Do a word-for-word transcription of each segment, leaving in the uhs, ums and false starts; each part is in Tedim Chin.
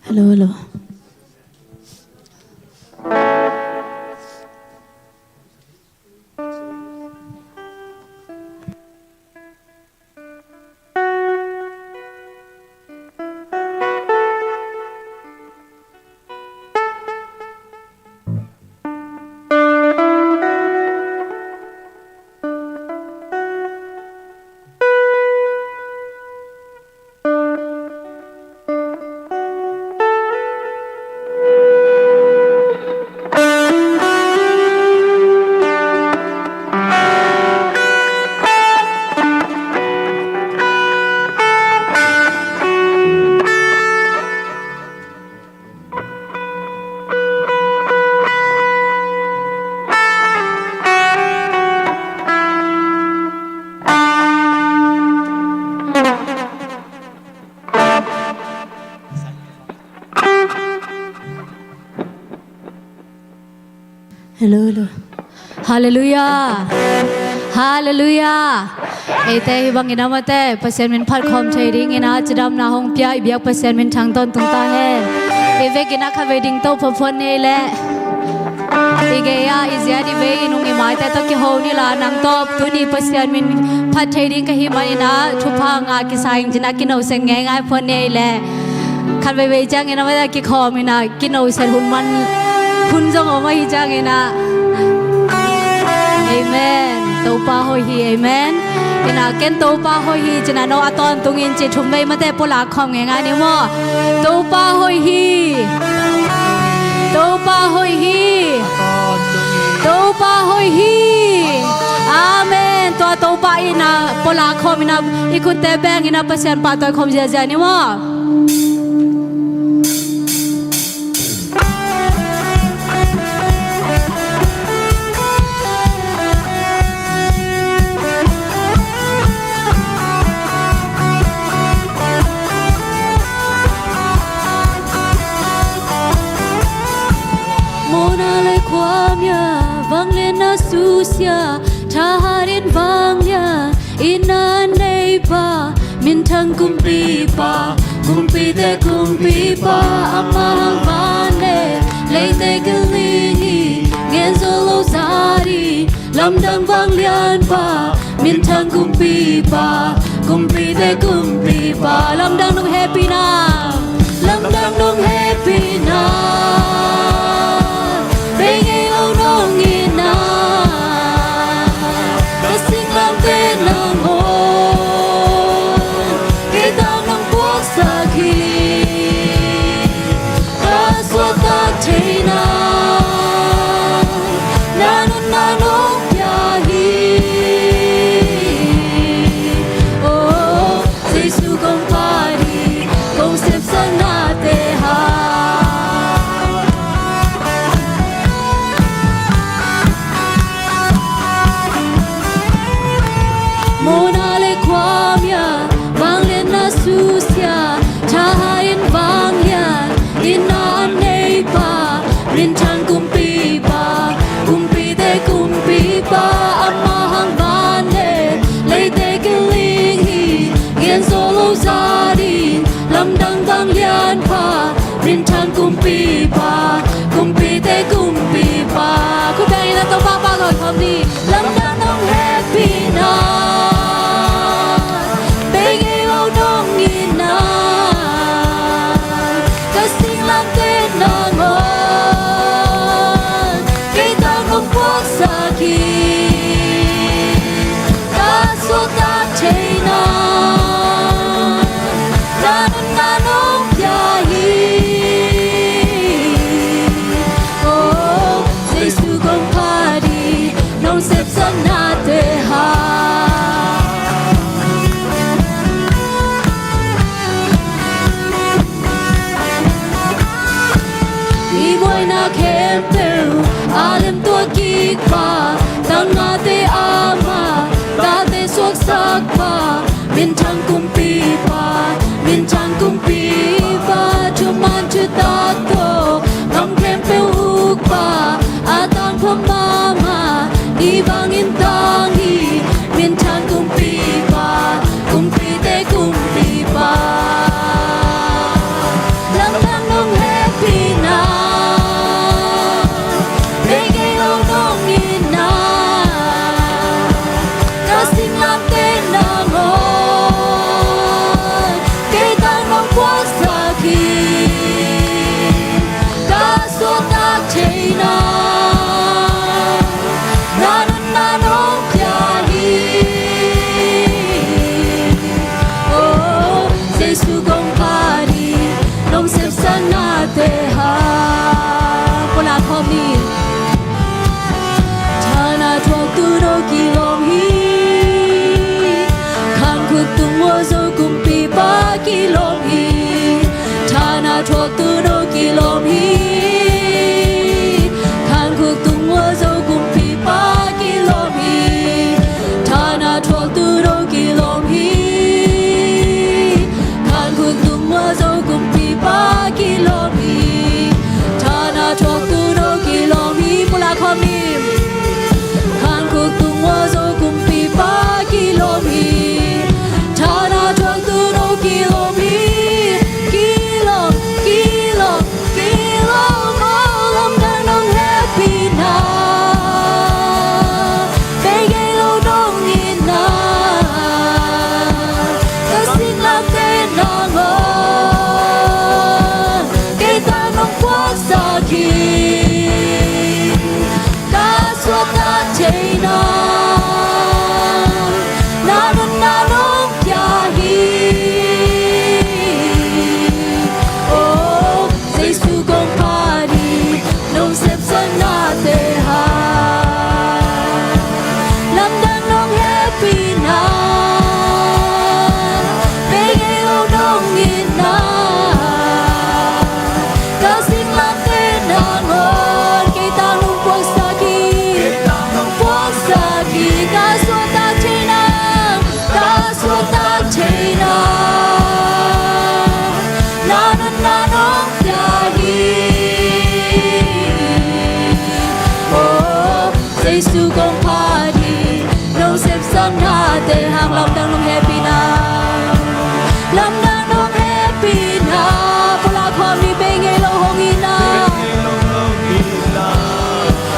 Hello, hello. Hello, hello. Halleluiah. Halleluiah. Eite hih bangin a mate Pasian min phat khawm thei dingin a cidamna hong pia i biak Pasian min thang tawntung ta hen. I vekin a kha vei ding to phaphuan nei leh i gei-a i ziat i vei i nung i maite tawh kiho ni la, nang tawh tuni Pasian min phat thei ding ka hih manin a thupha ngah kisa ing cin a kino seng ngeingai phuan nei leh. Khat veivei ciangin a mate kikhawm in a kino set hun man hun zong om ahi ciangin ah. Amen. Topa hoih hi, amen. Ina ken Topa hoih hi cin a no a tawntung in ci thum vei mate pulak khawm ngeingai ni maw. Topa hoih hi. Topa hoih hi. Topa hoih hi. Amen. Tua Topa ina pulak khawm ina i khutte beng ina Pasian pahtawi khawm ziazia ni maw. Mawhna le khuamia vangliatna susia, thahat in vangliat ina neipa, minthang kumpipa, kumpite kumpipa, ama hang van le leite kiling hi, ngen zo lo zari, lamdang vanglianpa, minthang kumpipa, kumpite kumpipa, lamdang nong hehpihna, lamdang nong hehpihna. Bei ngei lo nong itna, ka singlamteh nangawn kei tawh nong puaksak hi. Ka suakta theihna, na nunna nong pia hi. Oh, Jesu kong phat hi, kong sepsaknate hang. Mawhna le khuamia vangliatna susia, thahat in vangliat ina neipa, minthang kumpipa, kumpite kumpipa, ama hang van le leite kiling hi, ngen zo lo zari, lamdang vanglianpa, minthang kumpipa, kumpite kumpipa. Khut beng ina Topa pahtawi khawm ni. Lamdang nong hehpihna, bei ngei lo nong itna, ka singlamteh nangawn kei tawh nong puaksak hi. Ka suakta theihna, na nunna nong pia hi. Oh, Jesu kong phat hi, nong sepsaknate hang. I buaina khempeuh a lemtuah kikpa, tangngate ama, tate suaksakpa, minthang kumpipa, minthang kumpipa, thuman thutak tawh gam khempeuh ukpa, a tangpha mahmah, i bangin tang hi, minthang kumpipa, kumpite kumpipa. Hehpihna, bengei lo nong itna, ka singlamteh nangawn kei tang nong puaksak hi, nong puaksak hi. Ka suahtak thei nang, ka suahtak thei nang, na nunna nong pia hi. Oh, Jesu kong phat hi, nong sepsaknate hang lamdang nong hehpihna, lamdang nong hehpihna. Pulak khawm ni, bengei lo hong itna,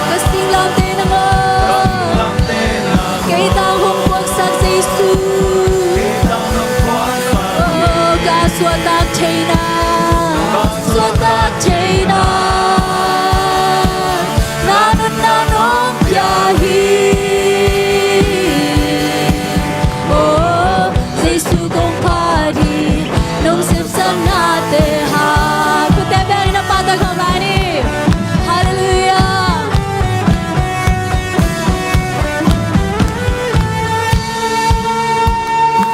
ka singlamteh nangawn kei tang hong puaksak Jesu. Oh, ka suahtak thei nang, suahtak thei nang, na nunna nong pia hi. Oh, Jesu kong phat hi, nong sepsaknate hang. Khutte bengin na pahtawi khawm lai ni. Halleluiah.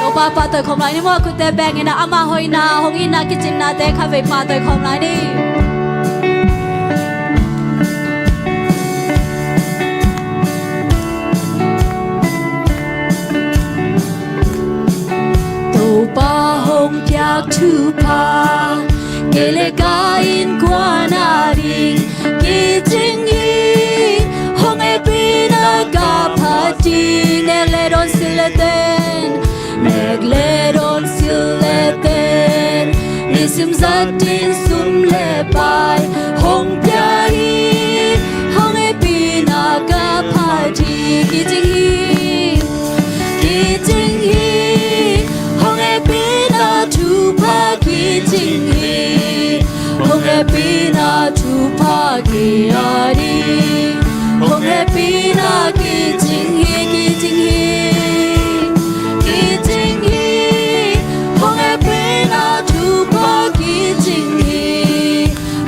Topa pahtawi khawm lai ni maw. Khutte bengin na, amah hoihna, hong itna, kicinnate khatvei pahtawi khawm lai ni. Topa hong piak thupha, kei le ka innkuan a ding kicing hi. Hong hehpihna ka phat hi, nek le dawn, sil le ten, nek le dawn, sil le ten, nisim zat ding sum le pai hong pia hi. Hong hehpihna ka phat hi, kicing hi, kicing hi. Hong hehpihna thupha kicing hi. Hong hehpihna thupha kei a ding, hong hehpihna kicing hi, kicing hi, kicing hi. Hong hehpihna thupha kicing hi.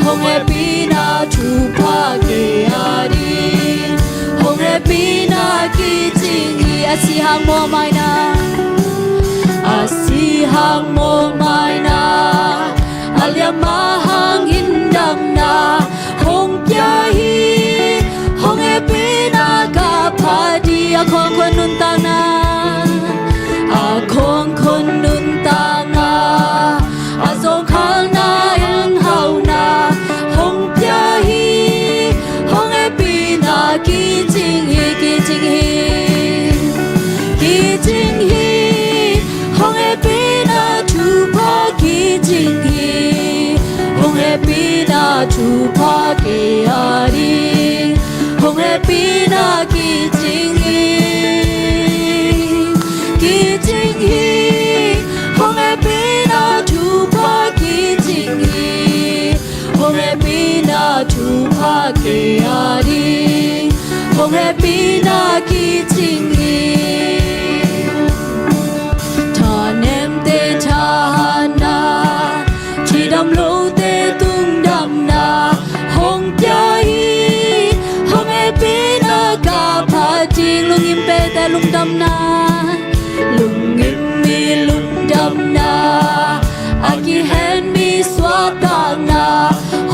Hong hehpihna thupha kei a ding, hong hehpihna kicing hi. A si hang mawhmaina, a si hang mawhmaina, a liamma hangin damna hong pia hi. Hong hehpihna ka phat hi. A khawngkhawn nuntakna, a khawngkhawn nuntakna, a zawngkhalna hang hauna hong pia hi. Hong hehpihna kicing hi, kicing hi, kicing hi. Hong hehpihna thupha kicing hi. Hong hehpihna thupha kei a ding, hong hehpihna kicing hi, kicing hi. Hong hehpihna thupha kicing hi. Hong hehpihna thupha kei a ding, hong hehpihna kicing hi, thanemte thahatna, thidam lote tungdamna hong pia hi. Hong hehpihna ka phat hi. Lungim pete lungdamna, lungim mi lungdamna, a kihen mi suahtakna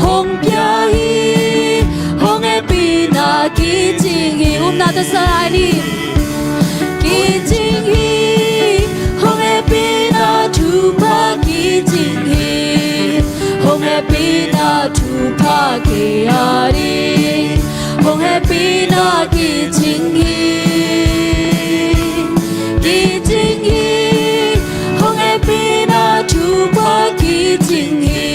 hong pia hi. Hong hehpihna kicing hi. Upna tawh sa lai ni. Kicing hi. Hong hehpihna thupha kicing hi. Hong hehpihna thupha kei a ding, hong hehpihna kicing hi, kicing hi. Hong hehpihna thupha kicing hi.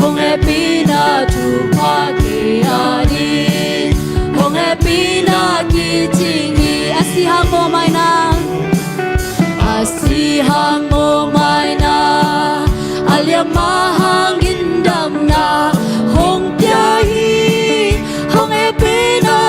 Hong hehpihna thupha kei a ding, hong hehpihna kicing hi. A si hang mawhmaina, a si hang mawhmaina, a liamma hangin damna hong pia hi. Hong hehpihna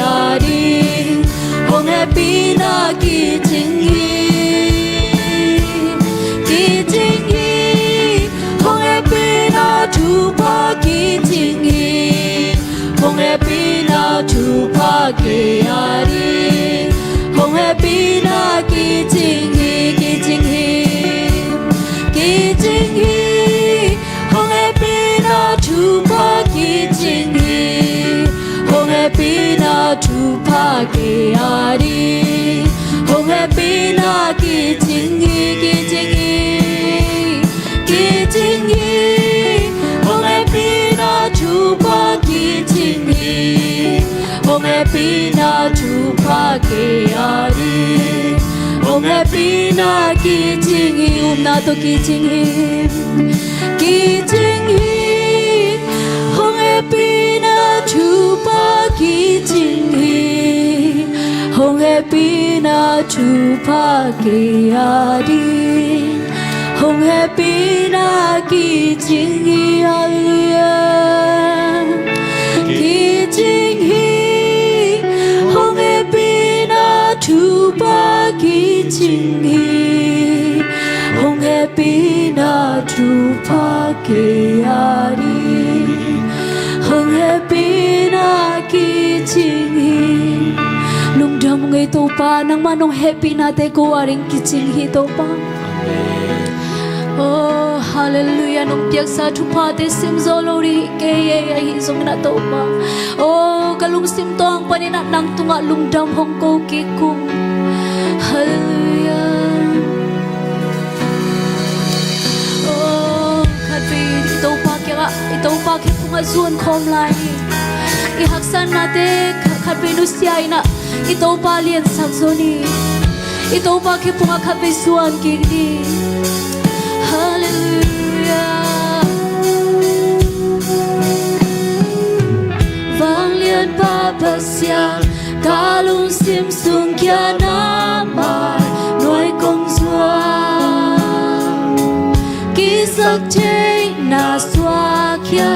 a ding hong hehpihna kicing hi. Kicing hi. Hong hehpihna thupha kicing hi. Hong hehpihna thupha kei a ding hong hehpihna kicing hi. Kicing hi. Kicing hi. Hong hehpihna thupha kicing hi. Hong hehpihna thupha kei a ding hong hehpihna kicing hi. Kicing hi. Kicing hi. Hong hehpihna thupha kicing hi. Hong hehpihna thupha kei a ding hong hehpihna kicing hi. Upna tawh kicing hi. Kicing hi. Hong hehpihna thupha kicing hi. Hong hehpihna thupha kei a ding hong hehpihna kicing hi. Halleluiah. Kicing hi. Hong hehpihna thupha kicing hi. Hong hehpihna thupha kei a ding hong hehpihna kicing hi. Lungdam ung ei Topa, nangmah nong hehpihnate ko a ding kicing hi Topa. Oh, halleluiah. Nong piaksa thuphate sim zo lo ding hi kei ei, ahi zongin a Topa, oh, ka lungsim tawng panin a nang tungah lungdam hong ko kik ung. Halleluiah. Oh, khatvei i Topa kiangah, i Topa khe phungah zuan khawm lai hi. I haksatnate kha-, khatvei nusia in a i Topa liansak zaw ni. I Topa khe phungah khatvei zuan kik ni. Halleluiah. Vanglianpa Pasian, ka lungsim sung kiang na mai nuai kong zuan. Kisaktheihna suak khia,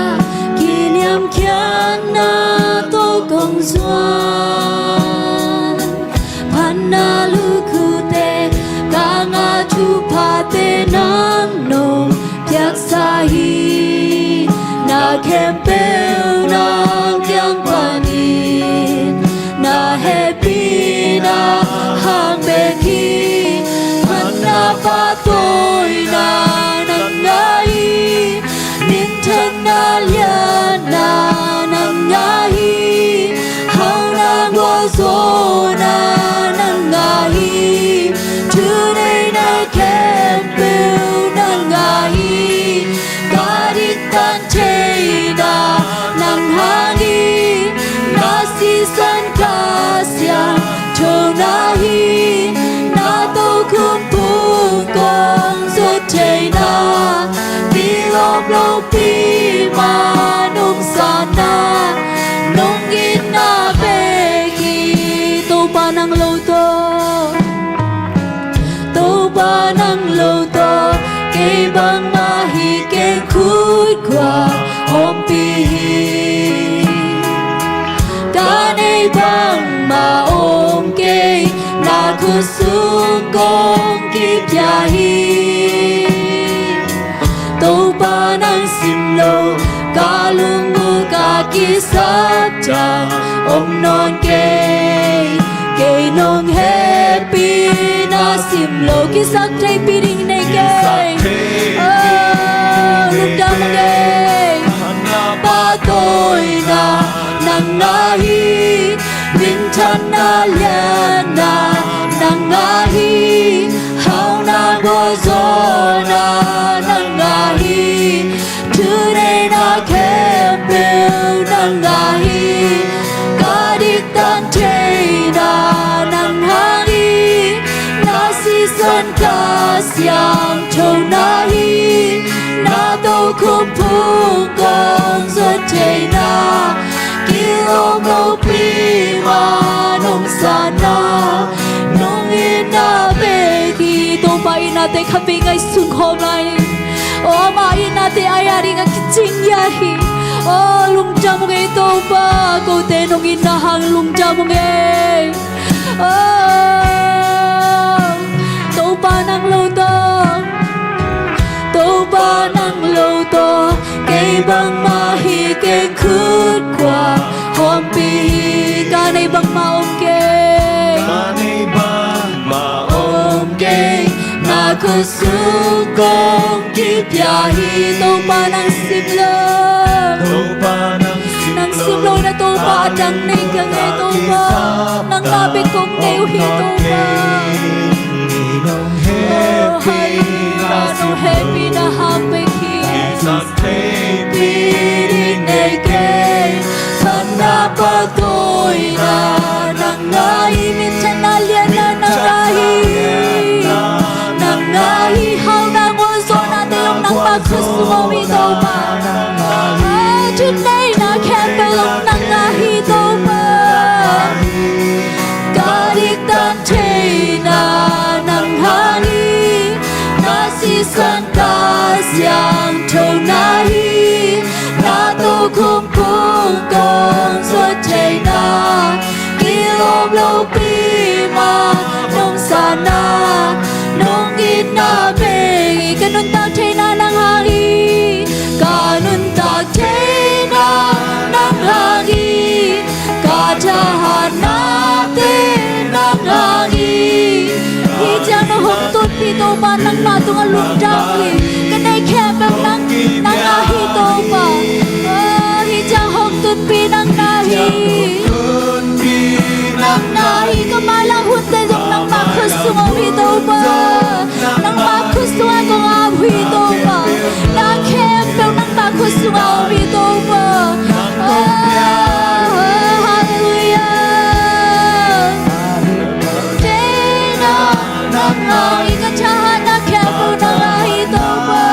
kiniamkhiatna tawh kong zuan. Phatna lukhute, ka ngah thuphate nang nong piaksa hi. Na khempeuh na kiang panin na hehpihna hang bek hi. Phatna pahtawina nang ngah hi. Minthanna lianna nang ngah hi. Hauhna gualzawhna nang ngah hi. Thuneihna khempeuh nang ngah hi. Ka diktan theihna nang hang hi. Na sisan Kha Siangtho na hi. Na tokhom phung kong zuat theihna, kilawm lopi mah nong sanna, nong itna bek hi. Topa nang lo tawh, Topa nang lo tawh, kei bangmah hi keng khut khua ompih hi. Ka neih bangmah om kei, na khut sung kong kikhia hi. Topa nang sim lo, ka lungmuang ah kisap ciang om nawn kei. Kei nong hehpihna sim lo, kisaktheihpih ding nei kei. Kisaktheihpih ding nei kei. Oh, lungdam kei. Phatna pahtawina nang ngah hi. Minthanna lianna nang ngah hi. Hauhna gualzawhna nang ngah hi. Thuneihna khempeuh nang ngah hi. Ka diktan theihna nang hang hi. Na sisan Kha Siangtho na hi. Na tokhom phung kong zuat theihna, kilawm lopi mah nong sanna, nong itna bek hi. Topa itnate khatvei ngaihsun khawm lai ni. Oh, ama itnate a ding a kicing hi. Aw, lungdam ung ei Topa, kote nong itna hang lungdam ung ei. Aw, Topa nang lo tawh, Topa nang lo tawh, kei bangmah hi kei khut khua hawmpi hi. Ka nei bangmah om kei, ka nei bangmah om kei, na khut sung kong kipia hi. Topa nang simlo, Topa nang simlo, na Topa a dang nei ka ngei Topa, nangmah bek kong nei uh hi Topa. Oh, hallelujah, nong hehpihna hang bek hi. Theipi ding nei kei, phatna pahtawina nang ngah hi, minthanna lianna nang ngah hi. Nang ngah hi, hauhna gualzawhnate zong nangmah khut sung om hi Topa. Thunneihna khempeuh zong nang ngah hi Topa. Ka diktak theihna nang hang hi, na sisan Kha Siangtho na hi, na tokhom phung kong zuat theihna, kilawm lopi mah nong sanna, nong itna bek hi. Ka nuntak theihna nang hang hi, ka nuntak theihna nang hang hi, ka thahatnate nang hang hi. Hih ciang nong hong tunpih Topa, nangmah tungah lungdam hi. Ka neih khempeuh nang, nang ngah hi Topa. Oh, hih ciang hong tunpih nang ngah hi. Nang ngah hi, ka mailam hunte zong nangmah khut sung om hi Topa. Nangmah khut sungah kong ap hi Topa. Na khempeuh nangmah khut sungah om hi Topa. Ah, hallelujah. Theihna nang ngah hi, ka thahatna khempeuh nang ngah hi Topa.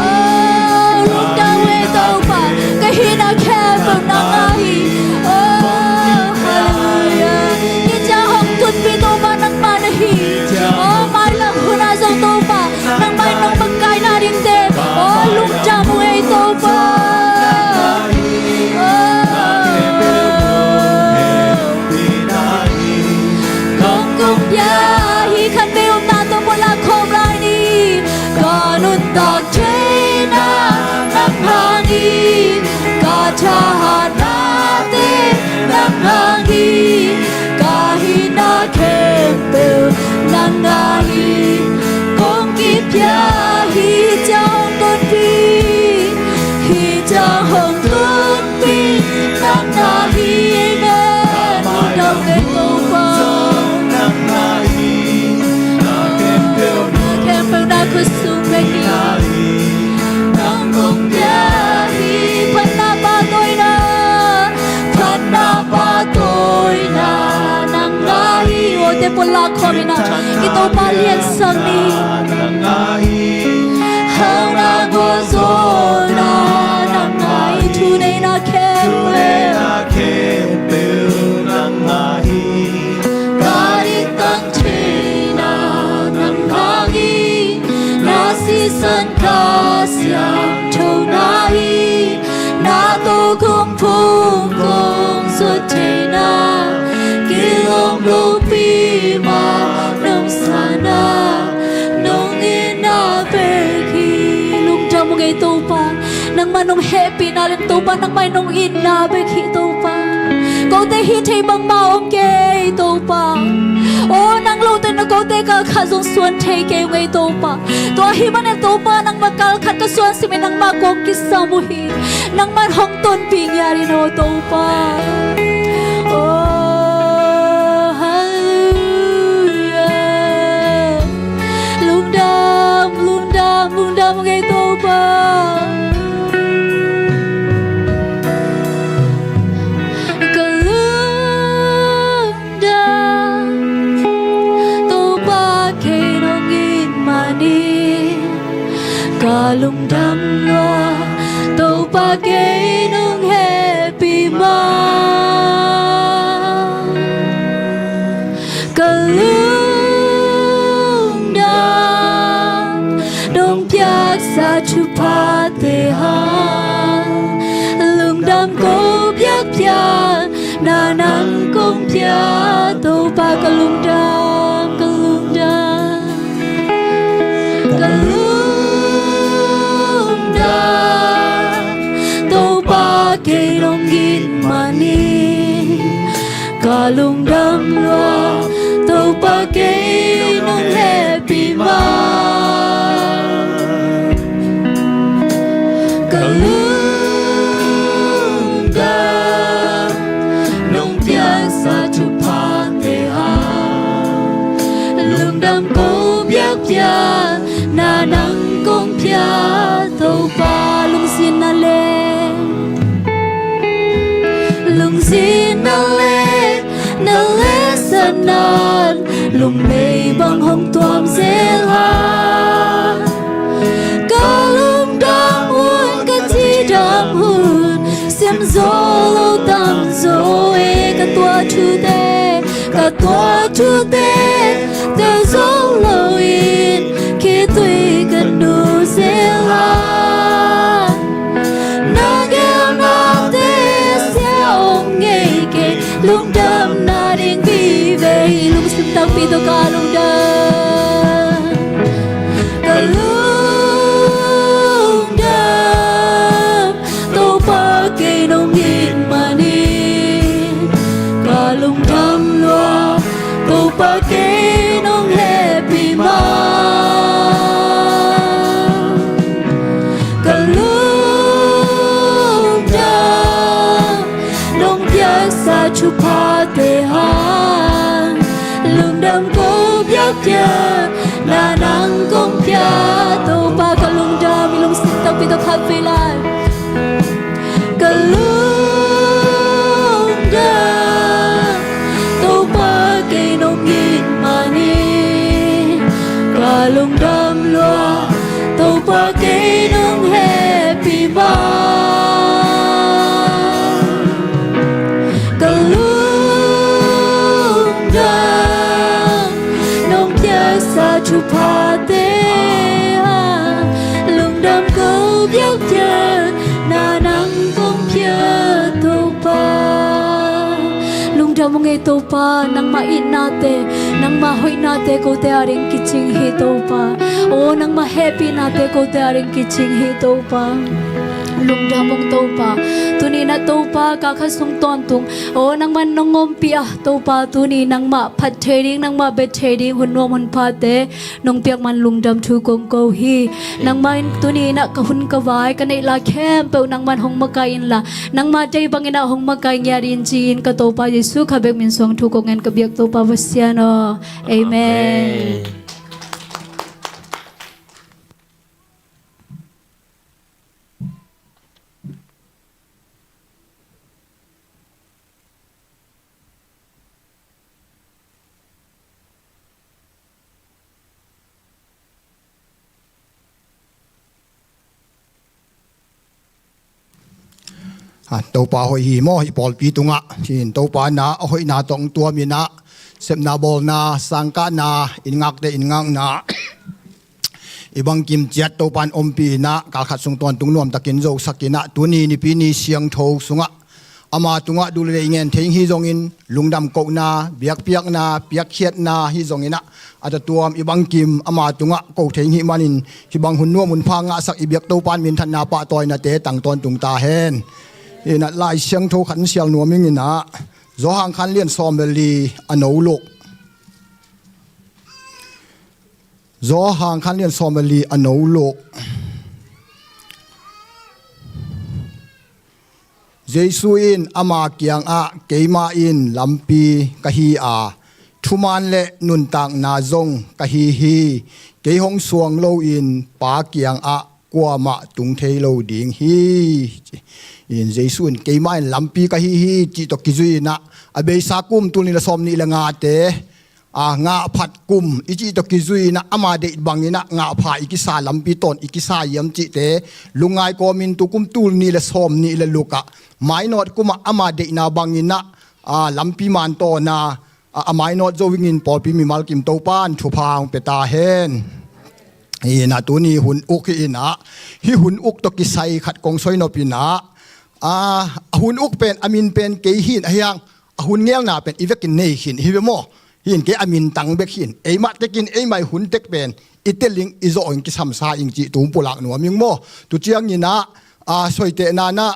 Oh, lungdam ei Topa, ka hihna khempeuh nang ngah hi. Oh, hallelujah. Hih ciang hong tunpih Topa nangmah na hi. Oh, mailam hunah zong Topa, nangmah in nong makaihna dingte, oh, lungdam ung ei Topa. Oh, kong, kong pia hi, khatvei omna tawh pulak khawm lai ni. Ka nuntak theihna nang hang hi, ka thahatnate nang hang hi, ka hihna khempeuh nang ngah hi. Kong kipia hi, hih ciang hong tunpih, hih ciang hong tunpih nang ngah hi. Amen. Lungdam ei Topa. Khempeuh na khut sung bek hi. Nang kong pia hi, phatna pahtawina, phatna pahtawina nang ngah hi. Awte pulak khawm in ah, i Topa liansak ni. Hauhna gualzawhna nang ngah hi, thuneihna khempeuh nang ngah hi. Ka diktak theihna nang hang hi, na sisan Kha Siangtho na hi, na tokhom phung kong zuat theihna, kilawm lopi mah nong sanna, nong itna bek hi. Lungdam ung ei Topa, nangmah nong hehpihna leh Topa, nangmah in nong itna bek hi Topa. Kote hih thei bangmah om kei Topa. Oh, nang lo teh na kote kalkhat zong suan thei kei ung ei Topa. Tua ahih manin Topa, nangmah kalkhat ka suan simin nangmah kong kisam uh hi. Nangmah hong tonpih ngiat in aw Topa. Oh, hallelujah. Lungdam, lungdam, lungdam ung ei Topa. Ka lungdam, Topa kei nong it manin. Ka lungdam lua, Topa kei nong hehpih manin. Ka lungdam, nong piaksa thuphate hang. Nang kong pia Topa, ka lungdam, ka lungdam, ka lungdam. Topa kei nong it manin ka lungdam lua, Topa kei nong hehpih ma. Ka lungdam nong piaksa thuphate hang, lungdam ko biakpiakna nang kong pia Topa. Lungsinna le, lungsinna le, na le sanan lungmei bang hong tuam zel ha. Ka lungdam hun, ka cidam hun siam zo lo tam zo e. Ka tuah thute, ka tuah thute tel zo lo in khitui ka nu zel ha. Na gelnate sia om ngei kei, lungdamna ding vive hi. Lungsim takpi tawh ka lungdam, ka lungdam. Topa kei nong it manin ka lungdam lua, Topa kei nong hehpih ma. Ka lungdam nong piaksa thuphate hang, lungdam ko biakpiakna nang kong pia Topa. Ka lungdam, i lungsim takpi tawh khat vei lai. Ka lungdam, Topa kei nong it manin ka lungdam lua, Topa kei nong hehpih ma. Ka lungdam nong piaksa thuphate hang, lungdam ko biakpiakna nang kong pia Topa. Lungdam ung ei Topa, nangmah itnate, nangmah hoihnate kote ading kicing hi Topa. O, nangmah hehpihnate kote ading kicing hi Topa. Lungdam ung Topa. Tuni-in ah Topa, kal khat sung tawntung, o, nangmah nong ompih a Topa, tuni nangmah phat thei ding, nangmah bia thei ding hun nuam hun phate nong piak man lungdam thu kong ko hi. Nangmah in tuni-in ah ka hun ka vai, ka neih lai khempeuh nangmah in hong makaih inla, nangmah deih bangin ah hong makaih ngiat in, ci-in ka Topa Jesu kha bek min suang thu kong ngen, ka biak Topa va sian aw. Amen. Amen. A, Topa hoih hi maw, hih pawlpi tungah. Hin Topa in ah a hoihna tawh hong tuam in ah, sepna bawlna, sangkahna, inn ngakte inn ngakna, i bangkim ciat Topa in ompih in ah, kal khat sung tawntung nuamtakin zosak in ah, tuni Nipi ni siangtho sungah ama tungah duh le deih ngen thei hi zongin, lungdam kohna, biakpiakna, piakkhiatna hi zongin ah, a tatuam i bangkim ama tungah ko thei hi manin, hih bang hun nuam hun pha ngahsak i biak Topa in minthanna pahtawinate tang tawntung ta hen. Hi in ah Lai Siangtho khat in sial nuam ing in ah, Johan khan lian sawm le li, a no luk. Johan khan lian sawm le li, a no luk. Jesu in ama kiangah, "Keimah in lampi ka hi a, thuman le nuntakna zong ka hi hi. Kei hong suang loin Pa kiangah kuamah tung thei lo ding hi," ci. In Jesu in, "Keimah in lampi ka hi hi," cih tawh kizui in ah, a beisa kum tul nih le sawm nih le ngate, a, ngahphat kum i cih tawh kizui in ah, ama deih bangin ah ngahpha i kisa, lampi tawn i kisa hiam cihte, lungngai kawmin tu kum tul nih le sawm nih le luk ah, mainawt kum ah ama deihna bangin ah, a, lampi man tawn a, a, a mainawt zo ingin pawlpi mimal kim Topa in thupha hong pia ta hen. Hi in ah tuni hun uk hi in ah, hih hun uk tawh kisai khat kong soi nop in ah, a, hun uk pen, a min pen kei hi in ah, ahi hang a hun ngelna pen i vekin nei khin hi ve maw. Hi in kei a mintang bek hi in, eimah tekin eimai hun tek pen i tel ing, i zawh ing, kisamsa ing cih tu pulak nuam ing maw. Tu ciangin ah, a, soitehna in ah,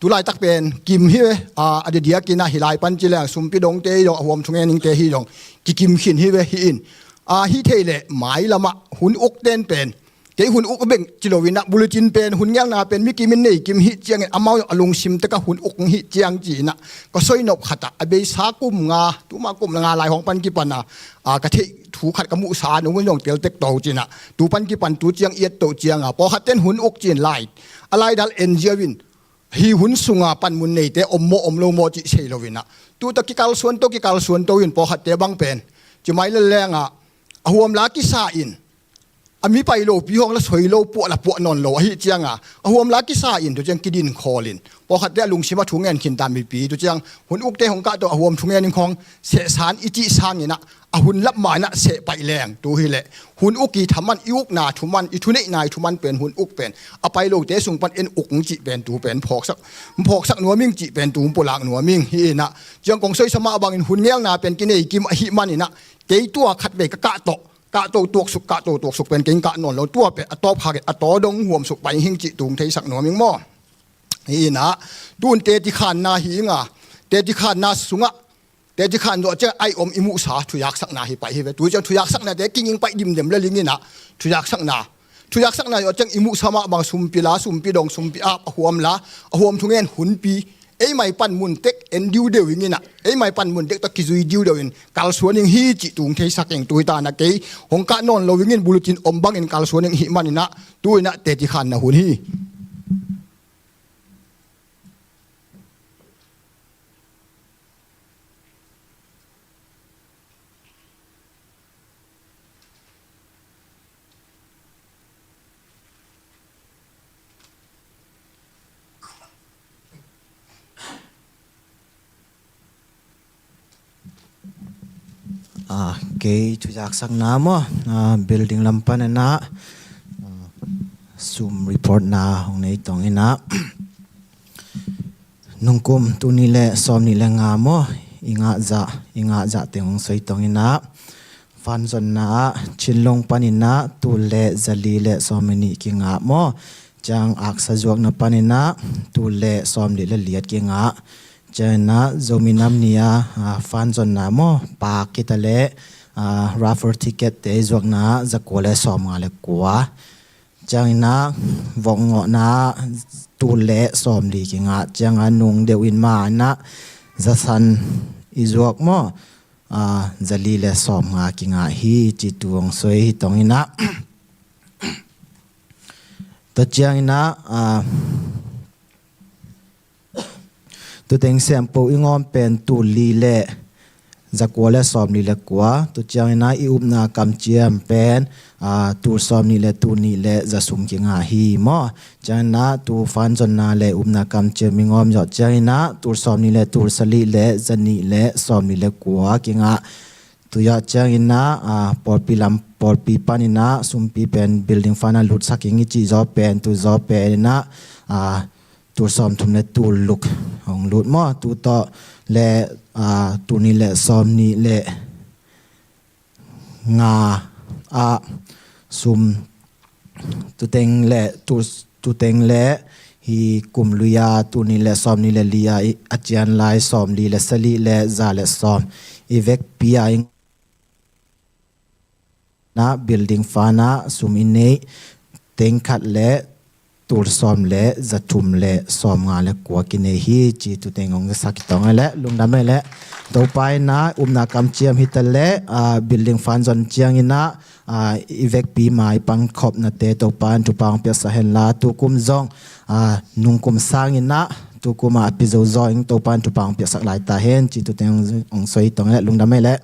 tu laitak pen kim hi ve, a, a diakdiakin ah hi lai pan ci leng sumpi dongte hi dong, a huam thungen ingte hi dong, kikim khin hi ve hi in. A, hi thei leh mailam ah hun ukten pen, kei hun uk bek ci lo in ah, bulletin pen, hun ngelna pen mi kim in nei kim hi ciangin, amau a lungsim tek ah hun uk hi ciang ci in ah, ka soinop khat ah, a beisa kum nga, tuma kum nga lai hong pan kipan a, a, ka theih thu khat ka muhsa nung un zong tel tek to ci in ah, tu pan kipan tu ciang i et to ciang a, pawlkhat ten hun uk ci in lai, a laidal en ziau in, hi hun sunga panmun neite om maw om lo maw cih sei lo in ah, tu tawh kikalsuan to, kikalsuan to in pawlkhatte bang pen, ci mai lel leng ah, a huam la kisa in, a mi pai lopi hong la soi lo, puah la puah nawn lo ahi ciang a, a huam la kisa in tu ciang kidin khawl in, pawlkhatte a lungsim ah thu ngen khin ta mipi, tu ciang hun ukte hong kah tawh a huam thungen in khawng sehsan i cih sangin ah, a hun lap ma in ah seh paih leng, tu hi leh hun uk i thaman, i ukna thuman, i thuneihna i thuman pen, hun uk pen a pai lote sung pan en uk cih pen tu pen phawksak, phawksak nuam ing cih pen tu pulak nuam ing hi in ah. Ciang kong soisa mah bangin hun ngelna pen kinei kim ahih man in ah, kei tua khat vei ka kah tawh, kah to tuaksuk, kah to tuaksuk pen kei kah nawn lo, tua pen a tawp kha, a taw dong huamsuk pai hing cih tu theisak nuam ing maw. Hi in ah, tun teci khanna hi ing a, teci khanna sungah, teci khan zawh ciang ai om i muhsa thuyaksakna hi pai hi ve. Tu ciang thuyaksaknate kinging pai dimdem le ling in ah, thuyaksakna, thuyaksakna zawh ciang i muhsa mah bang sumpi la, sumpi dong, sumpi ap, a huam la, a huam thungen, hunpi, eimai panmun tek en diudeu ing in ah, eimai panmun tek tawh kizui diudeu in kalsuan ing hi cih tu theisak ing. Tu hi ta in ah, kei hong kah nawn lo ing in, bulletin om bangin kalsuan ing hi man in ah, tu in ah teci khanna hun hi. Ah, kei thuyaksakna maw, ah, building lam pan in ah, ah, sum reportna hong nei tong in ah, nungkum tul nih le sawm nih le nga maw, i ngah zah, i ngah zah teng hong soi tong in ah, fanzonna ah Chinlong pan in ah tul le zali le sawm le nih kingah maw, ciang aksa zuakna pan in ah tul le sawm nih le li kingah. Ciang in ah Zomi Nam Ni a, ah, fanzonna maw, paak kita le, ah, raffle ticket te zuakna ah zakua le sawm nga le kua. Ciang in ah vokngohna ah tul le sawm li kingah. Ciang a nung deuh in ma in ah zasan i zuak maw, ah, zali le sawm nga kingah hi cih tu hong soi hi tong in ah. Tua ciang in ah, ah, tu teng sempo i ngawm pen tul li le zakua le sawm li le kua. Tua ciang in ah i upna kamciam pen, ah, tul sawm nih le tul nih le za sum kingah hi maw. Ciang in ah tu fanzonna le upna kamciam i ngawm zawh ciang in ah tul sawm nih le tul sali le za nih le sawm li le kua kingah. Tu zawh ciang in ah, ah, pawlpi lam, pawlpi pan in ah sumpi pen building fund ah lutsak ing i cih zaw pen, tu zaw pen in ah, ah, tul sawm thum le tul luk hong lut maw. Tu tawh le, ah, tul nih le sawm nih le nga ah sum, tu teng le, tu, tu teng le hi kum lui a tul nih le sawm nih le li a i, a cian lai sawm li le sali le za le sawm i vekpi a i na building fund ah sum i neih teng khat le tul sawm le za thum le sawm nga le kua kinei hi cih tu teng hong sak hi tong e le, lungdam e le. Topa in ah upna kamciam hi ta le, ah, building fund zon ciang in ah, ah, i vekpi mai pangkhopnate Topa in thupha hong piaksak hen la, tu kum zong, ah, nung kum sang in ah, tu kum ah a pia zo zaw in Topa in thupha hong piaksak lai ta hen cih tu teng hong soi hi tong e le, lungdam e le.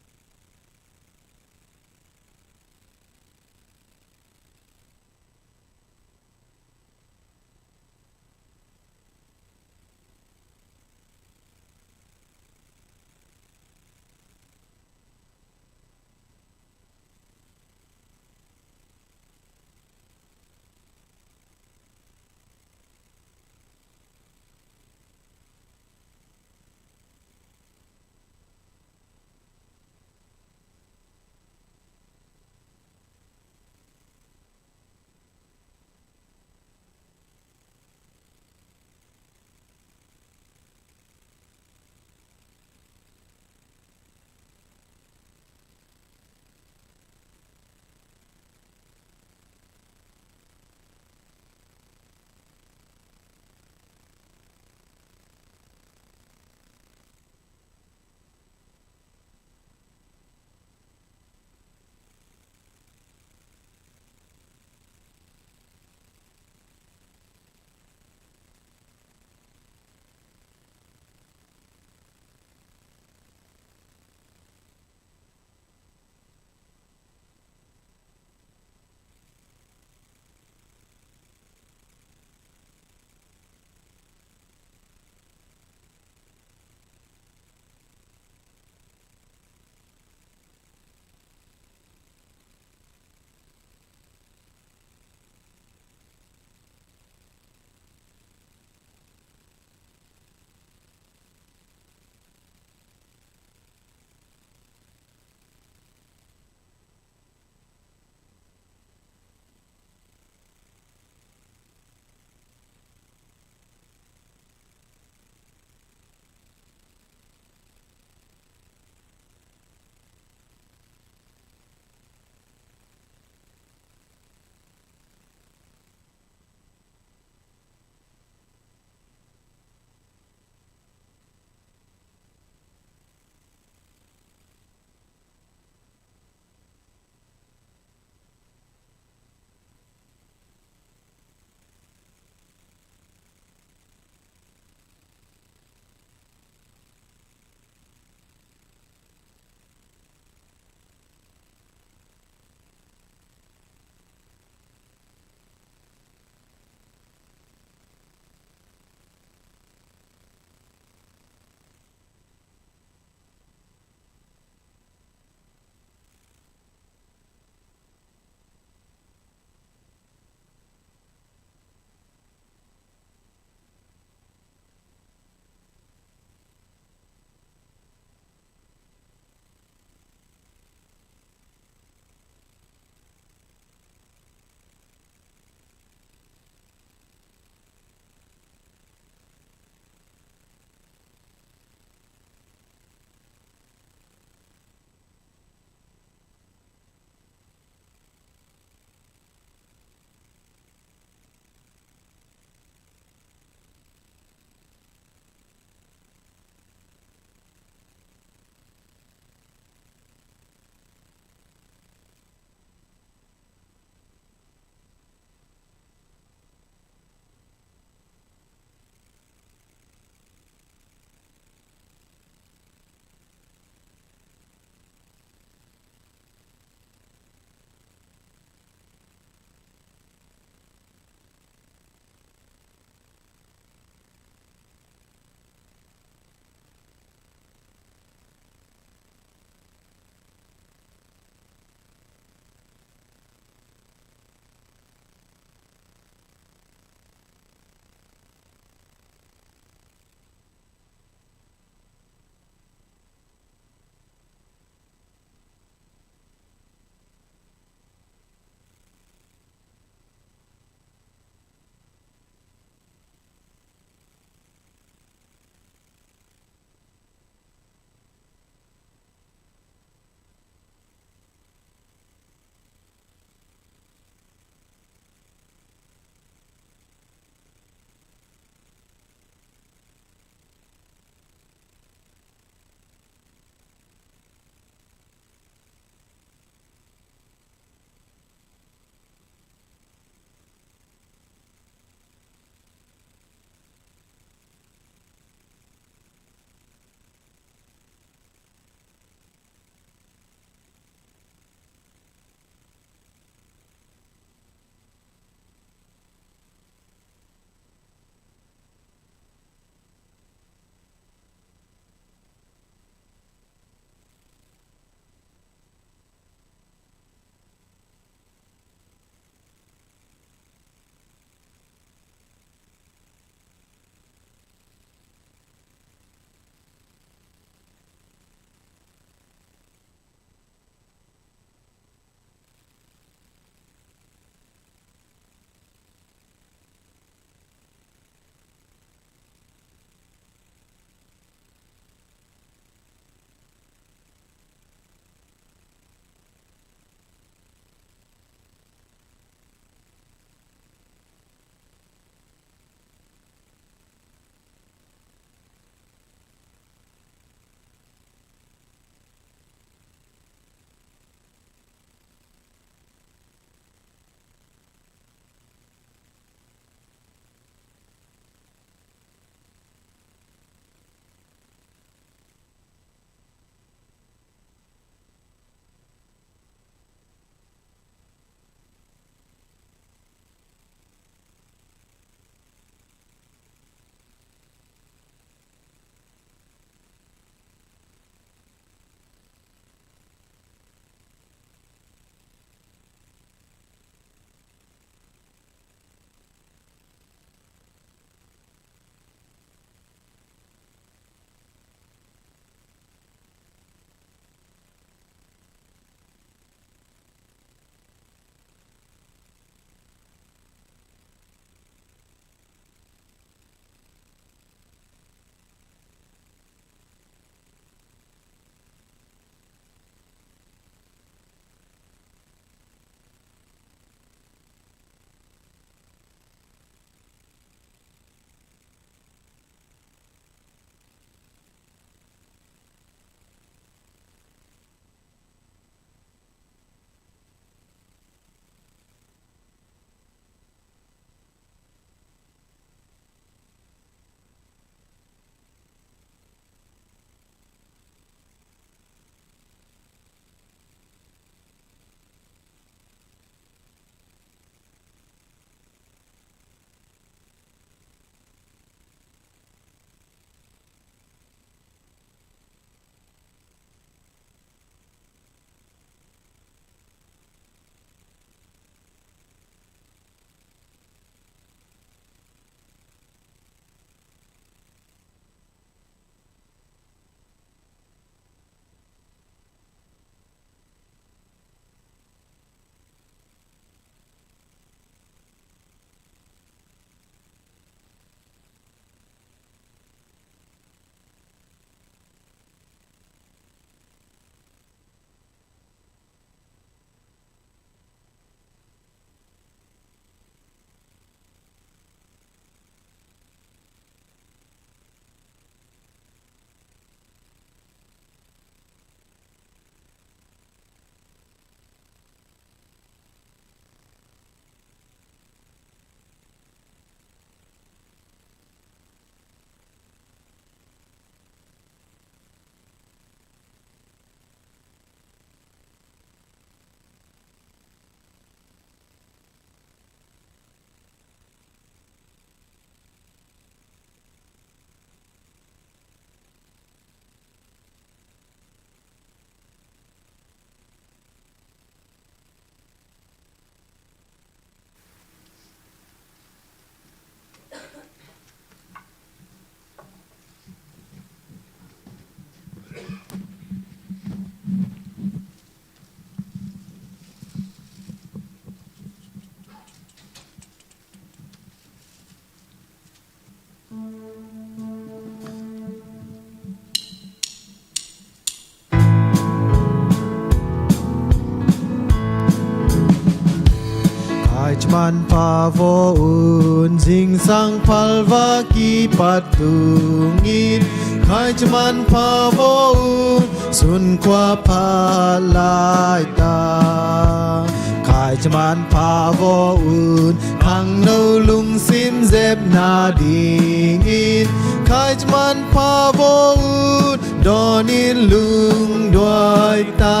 Manpha vaw un, zingsang phalva kipat tungin, Khaizom manpha vaw un, sunkhua phat laitak. Khaizom manpha vaw un, khangno lungsim zepna dingin, Khaizom manpha vaw un, dawnin lungduai ta.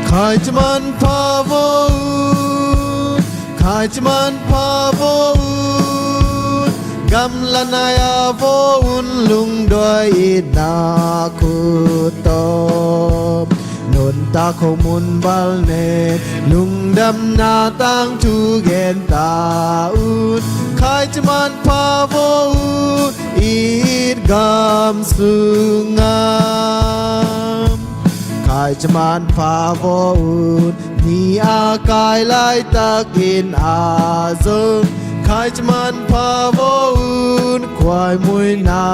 Khaizom manpha vaw un, Khaizom manpha vaw un, gamla nai-a vaw un, lungduai itna khut tawh nuntak hong mun bal nen, lungdamna tangthu gen ta un. Khaizom manpha vaw un, i it gam sungah. Khaizom manpha vaw un, ni a kai laitakin a zong, Khaizom manpha vaw un, khuaimuina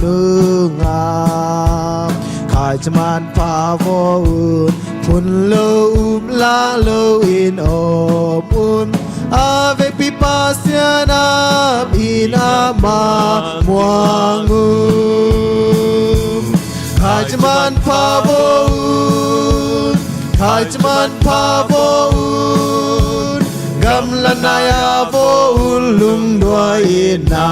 nungah. Khaizom manpha vaw un, phun lo, um lah lo in om un, a vekpi Pasian ap in amah muang un. Khaizom manpha vaw un, Khaizom manpha vaw un, gamla nai-a vaw un, lungduai itna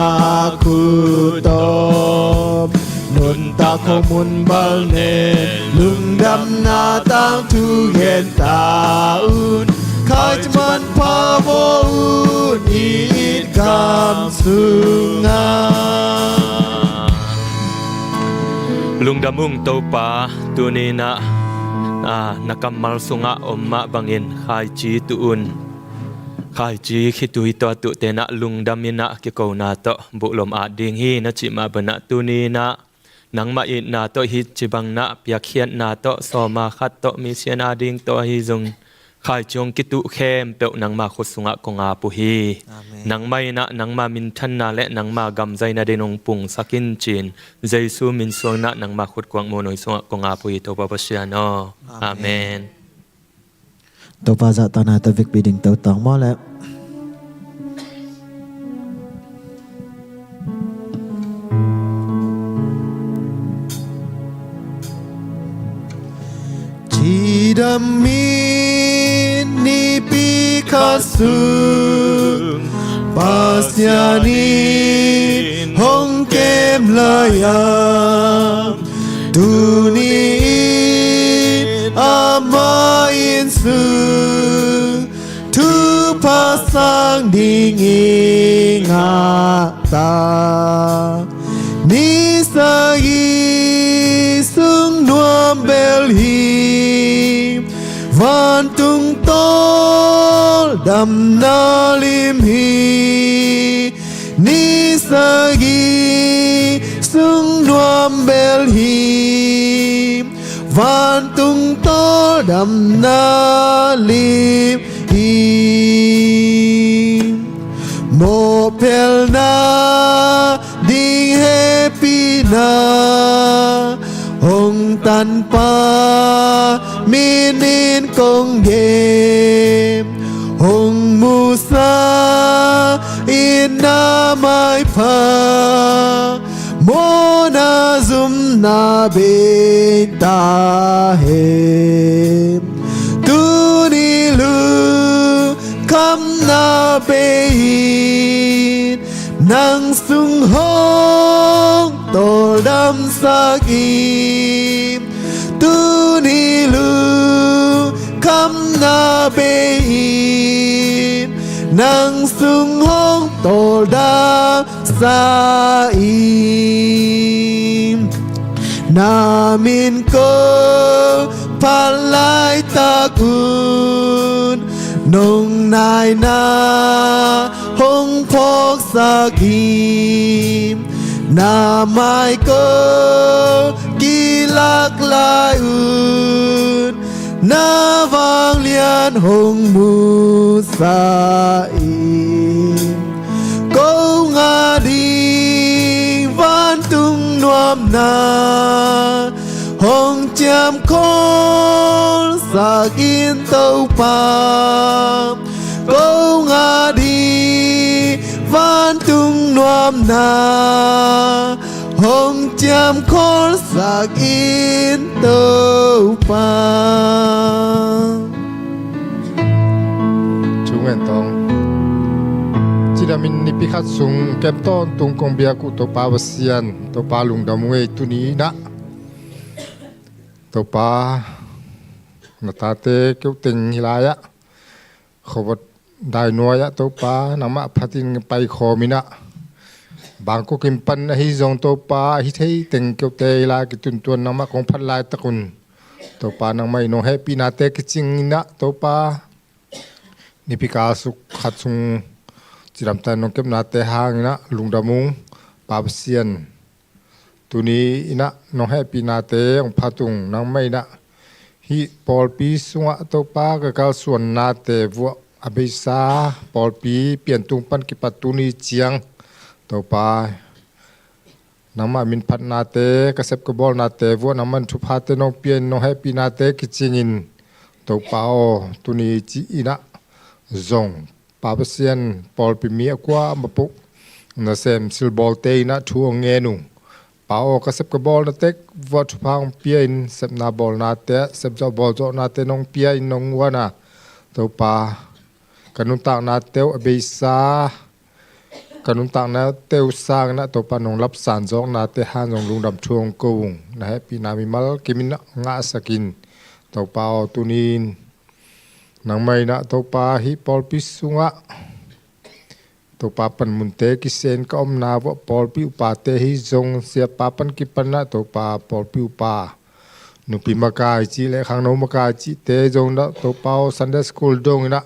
khut tawh nuntak hong mun bal nen, lungdamna tangthu gen ta un. Khaizom manpha vaw un, i it gam sungah. Lungdam ung Topa, tuni-in ah, ah, na kammal sungah om mah bangin khaici tu un. Khaici khitui tawh a tuhte'n ah lungdam in ah kikona tawh buhlom at ding hi na cih mah bangin ah, tuni-in ah nangmah itna tawh hih ci bangin ah piakkhiatna tawh, sawma khat tawh, mission a ding tawh ahi zong, khaici hong kituh khempeuh nangma khut sungah kong ap uh hi. Amen. Nangmah in ah nangma minthanna le nangma gam zaina dingin hong pungsak in ci-in, Jesu min suangin ah nangma khut kuak muanhuai sungah kong ap uh hi, Topa Pasian aw. Amen. Amen. Topa zahtakna tawh vekpi ding to tang maw leh. Cidam in nipi khat sung Pasian in hong kem lai-a, tuni-in amah inn sung thupha sang ding i ngah ta. Ni sagih sung nuam bel hi, vantung tawldamna lim hi. Ni sagih sung nuam bel hi, vantung tawldamna lim hi. Mawhphelna ding hehpihna hong tanpa minin kong gem, hong musa in na maipha, mawhna zumna bei ta hen. Tuni lungkhamna bei in nang sung hong tawldamsak in. Tuni lungkhamna bei in nang sung hong tawldamsak in. Na min kong phat laitak un nong naina hong phawksak in. Na mai kong kilak lai un na vanglian hong musa in. Kong a ding vantung nuamna hong ciamkholsak Sak in Topa, ko ngat hi vantung nuamna, hong ciam khol sak in Topa. Thu ngen tawng. Cidam in nipi khat sung kem tawntung kong biak uh Topa Pasian, Topa lungdam uh ei tuni inah. Topa, na tate keu teng hi lai-ah, khuavot dai nuai-ah Topa, nangmah phatin paikhawm inah, Bangkok in pan ahi zong Topa, ahi thei teng keute hi lai kituntuan nangmah kong phat laitakun Topa, nangmah i nong hehpihnate kicing inah Topa, nipi kal suk khat sung cidamtang nong kepnate hang inah lungdam ung Pa Pasian. Tuni inah nong hehpihnate hong phat ung, nangmah inah hih pawlpi sungah Topa, ka kalsuannate vuah a beisa pawlpi piantung pan kipat tuni ciang Topa, nangmah minphatnate, ka sep ka bawlnate vuah nangmah in thuphate nong pia in, nong hehpihnate kicingin Topa aw, tuni ci inah zong Pa Pasian, pawlpi mi a kuamah peuh nasem silbawlte inah thu hong ngen ung. Pa aw, ka sep ka bawlna tek vuah thupha hong pia in, sepna bawlnate ah sepzawh bawlzawhnate nong pia in nong guan a Topa, ka nuntaknate uh a beisa, ka nuntaknate uh sang inah Topa, nong lapsan zawknate hang zong lungdam thu hong ko ung. Na hehpihna mimal kim inah ngahsak in Topa aw, tuni in nangmah inah Topa, hih pawlpi sungah Topa, panmunte kisen ka omna vuah pawlpi upate hi zong, siapa pan kipan ah Topa, pawlpi upa, nupi makai cih le khangno makai cihte zong inah Topa aw, Sunday school dong inah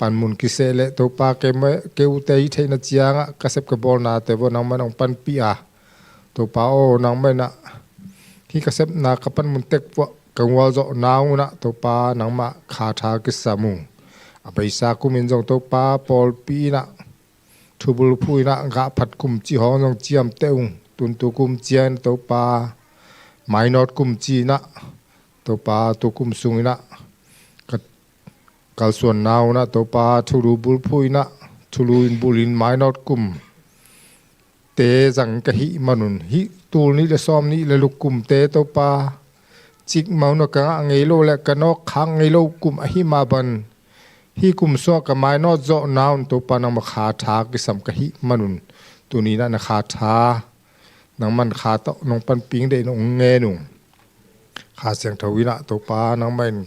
panmun kiseh le Topa, kei, kei ute i theihna ciangah ka sep ka bawlnate vuah nangmah in hong panpih a Topa aw, nangmah inah hih ka sepna ka panmun tek vuah ka gualzawhna uh inah Topa, nangmah khatha kisam ung. A beisa kum in zong Topa, pawlpi inah thubulphu inah gahphat kum cih hong zong ciamteh ung. Tuntu kum ciang inah Topa, mainawt kum cih inah Topa, tu kum sung inah ka kalsuanna uh inah Topa, thulu bulphu inah, thulu in bul in mainawt kum te zang ka hih manun, hih tul nih le sawm nih le luk kumte Topa, cikmah un a ka ngah ngei lo le ka nawkkhak ngei lo kum ahi mah bangin, hih kum sungah ka mainawt zawhna un Topa, nangmah khatha kisam ka hih manun, tuni inah na khatha, nangmah in kha tawh nong panpih in deih nong ngen ung. Kha Siangtho inah Topa, nangmah in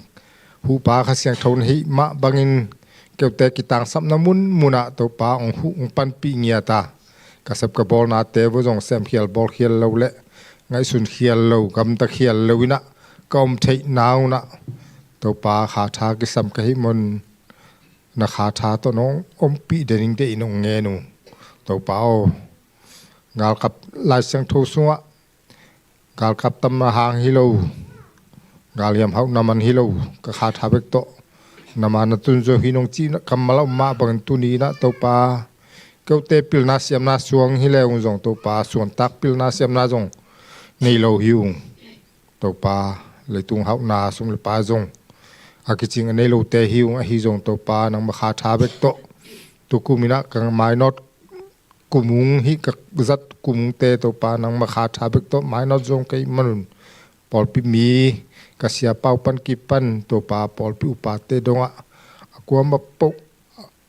huhpa Kha Siangtho na hih mah bangin keute kitangsapna munmunah Topa, hong huh hong panpih ngiat a, ka sep ka bawlnate vuah zong semkhial bawlkhial lo le ngaihsunkhial lo, gamtakhial lo inah ka om theihna un ah Topa, khatha kisam ka hih manun, na khatha tawh nong ompih den in deih nong ngen ung. Topa aw, galkap Lai Siangtho sungah galkap tamna hang hi lo, galhiam hauhna man hi lo, ka khatha bek tawh na ma na tun zo hi nong cih kammal a om mah bangin, tuni inah Topa, keute pilna siamna suang hi le ung zong Topa, suantak pilna siamna zong nei lo hi ung. Topa, leitung hauhna sum le pai zong a kicing a nei lote hi ung, ahi zong Topa, nangmah khatha bek tawh tu kum inah ka mainawt kum ung, hih ka zat kum ungte Topa, nangmah khatha bek tawh mainawt zong ka hih manun, pawlpi mi, ka siapa uh pan kipan Topa, pawlpi upate dongah a kuamah peuh,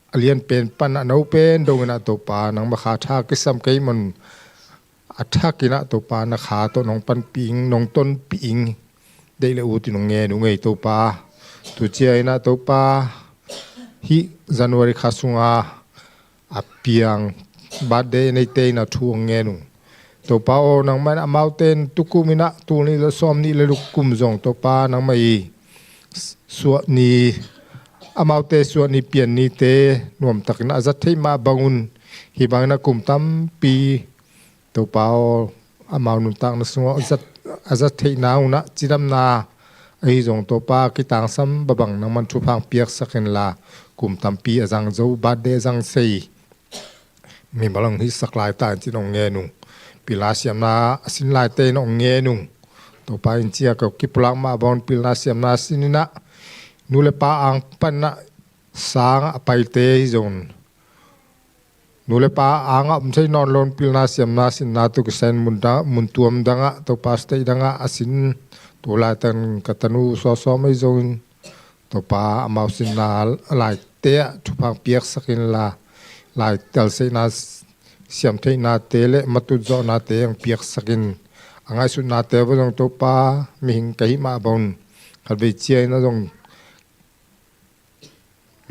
a lianpen pan a nopen dong inah Topa, nangmah khatha kisam ka hih manun, a thak inah Topa, na kha tawh nong panpih in, nong tonpih in deih le ut in nong ngen ung ei Topa. Tu ciang inah Topa, hih January kha sunga a piang birthday neite inah thu hong ngen ung. Topa aw, nangmah in amaute in tu kum inah tul nih le sawm nih le luk kum zong Topa, nangmah i suah ni, amaute suah ni pian nite nuamtakin a zat theih mah bangun, hih bangin a kum tampi Topa aw, amau nuntakna sungah a zat, a zat theihna un ah cidamna ahi zong Topa, kitangsam babang nangmah in thupha hong piaksak inla, kum tampi a zang zo, birthday a zang sei mimal hong hisak laita in cih nong ngen ung. Pilna siamna a sin laite in nong ngen ung. Topa in ciah ka kipulak mah bawng pilna siamna sininah nu le pa ang panah sangah a paite hi zong nu le pa angah om thei nawn lo in pilna siamna sinna tu kisain mun dang, mun tuam dangah Topa state dangah a sin tu laitan ka tanu sawsawm ahi zongin Topa amau sinna laite ah thupha piaksak inla, lai telseihna siamtheihnate le matut zawhnate ang piaksakin a ngaihsutnate va zong Topa mihing ka hih mah bawng khatvei ciain a zong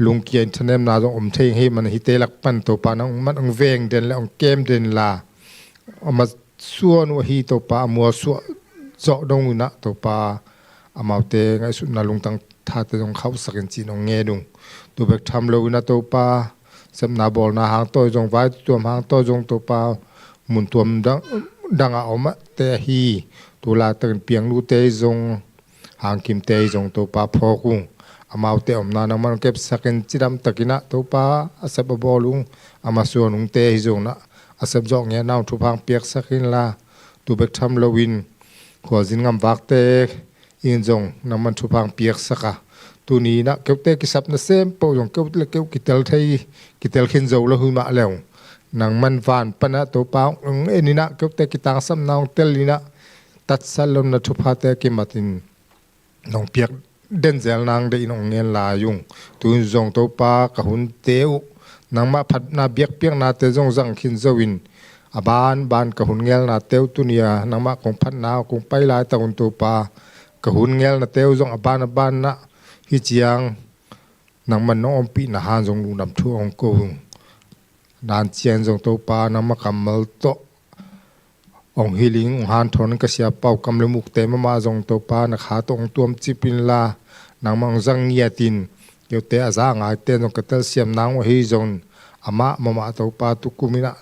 lungkia in thanemna zong om thei hei man hite lak pan Topa nangman ang veng den le ang kem den la a masuan uh ahi Topa a mualsuah zawh dong unah Topa amaute ngaihsutna lungtang thate zong khauhsakin cin ong nge dung. Tu bek tham lo unah Topa sepna bawlna hangtawi zong vai tuam hangtawi zong Topa mun tuam dang dangah om ahte ahi tu laitakin piangnute zong hangkimte hi zong Topa phawk ung. Amaute omna nangman kepsakin cidam takinah Topa a sep a bawl ung. A masuan ungte hi zonah a sep zawh ngiatna ung thupha piaksak inla tu bek tham loin khualzin ngamvakte in zong nangman thupha piaksaka tuni inah keute kisapna sem poh zong keute le keu kitel thei kitel khin zo lo hi mah leu nangman van panah Topa ong en inah keute kitangsapna ong tel inah tatsat lona thuphate kimatin nong piak denzel nang deih in ong ngen lai ung. Tu in zong Topa ka hunte uh nangmah phatna biakpiaknate zong zang khin zo in a banban ka hun ngelnate uh tunia nangmah kong phatna uh kong pai laitak un Topa ka hun ngelnate uh zong a ban a banah hi ciang nangman nong ompihna han zong lungdam thu ong ko ung. Dan ciang zong Topa nangmah kammal tawh ong hiling ong hanthawn ka sia pau kam le mukte mahmah zong Topa na kha tawh ong tuamcip inla nangmah ong zang ngiatin keute a za a ngaite zong ka telsiam nang uh ahi zong amah mahmah Topa tukum inah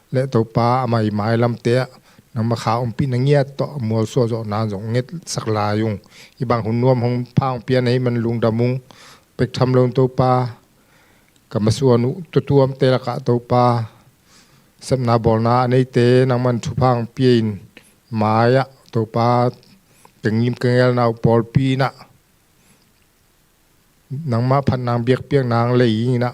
le Topa a maimai lamte ah nangmah kha ompihna ngiat tawh a mualsuah zawh nan zong ngetsak lai ung. Hih bang hun nuam hong pha ong pian ahi man lungdam ung. Pek tham lo in Topa ka masuan uh tutuamte lakah Topa sepna bawlna a neite nangman thupha ong pia in mai-ah Topa ka ngim ka ngelna uh pawlpi inah nangmah phat nang biakpiak nang lei inah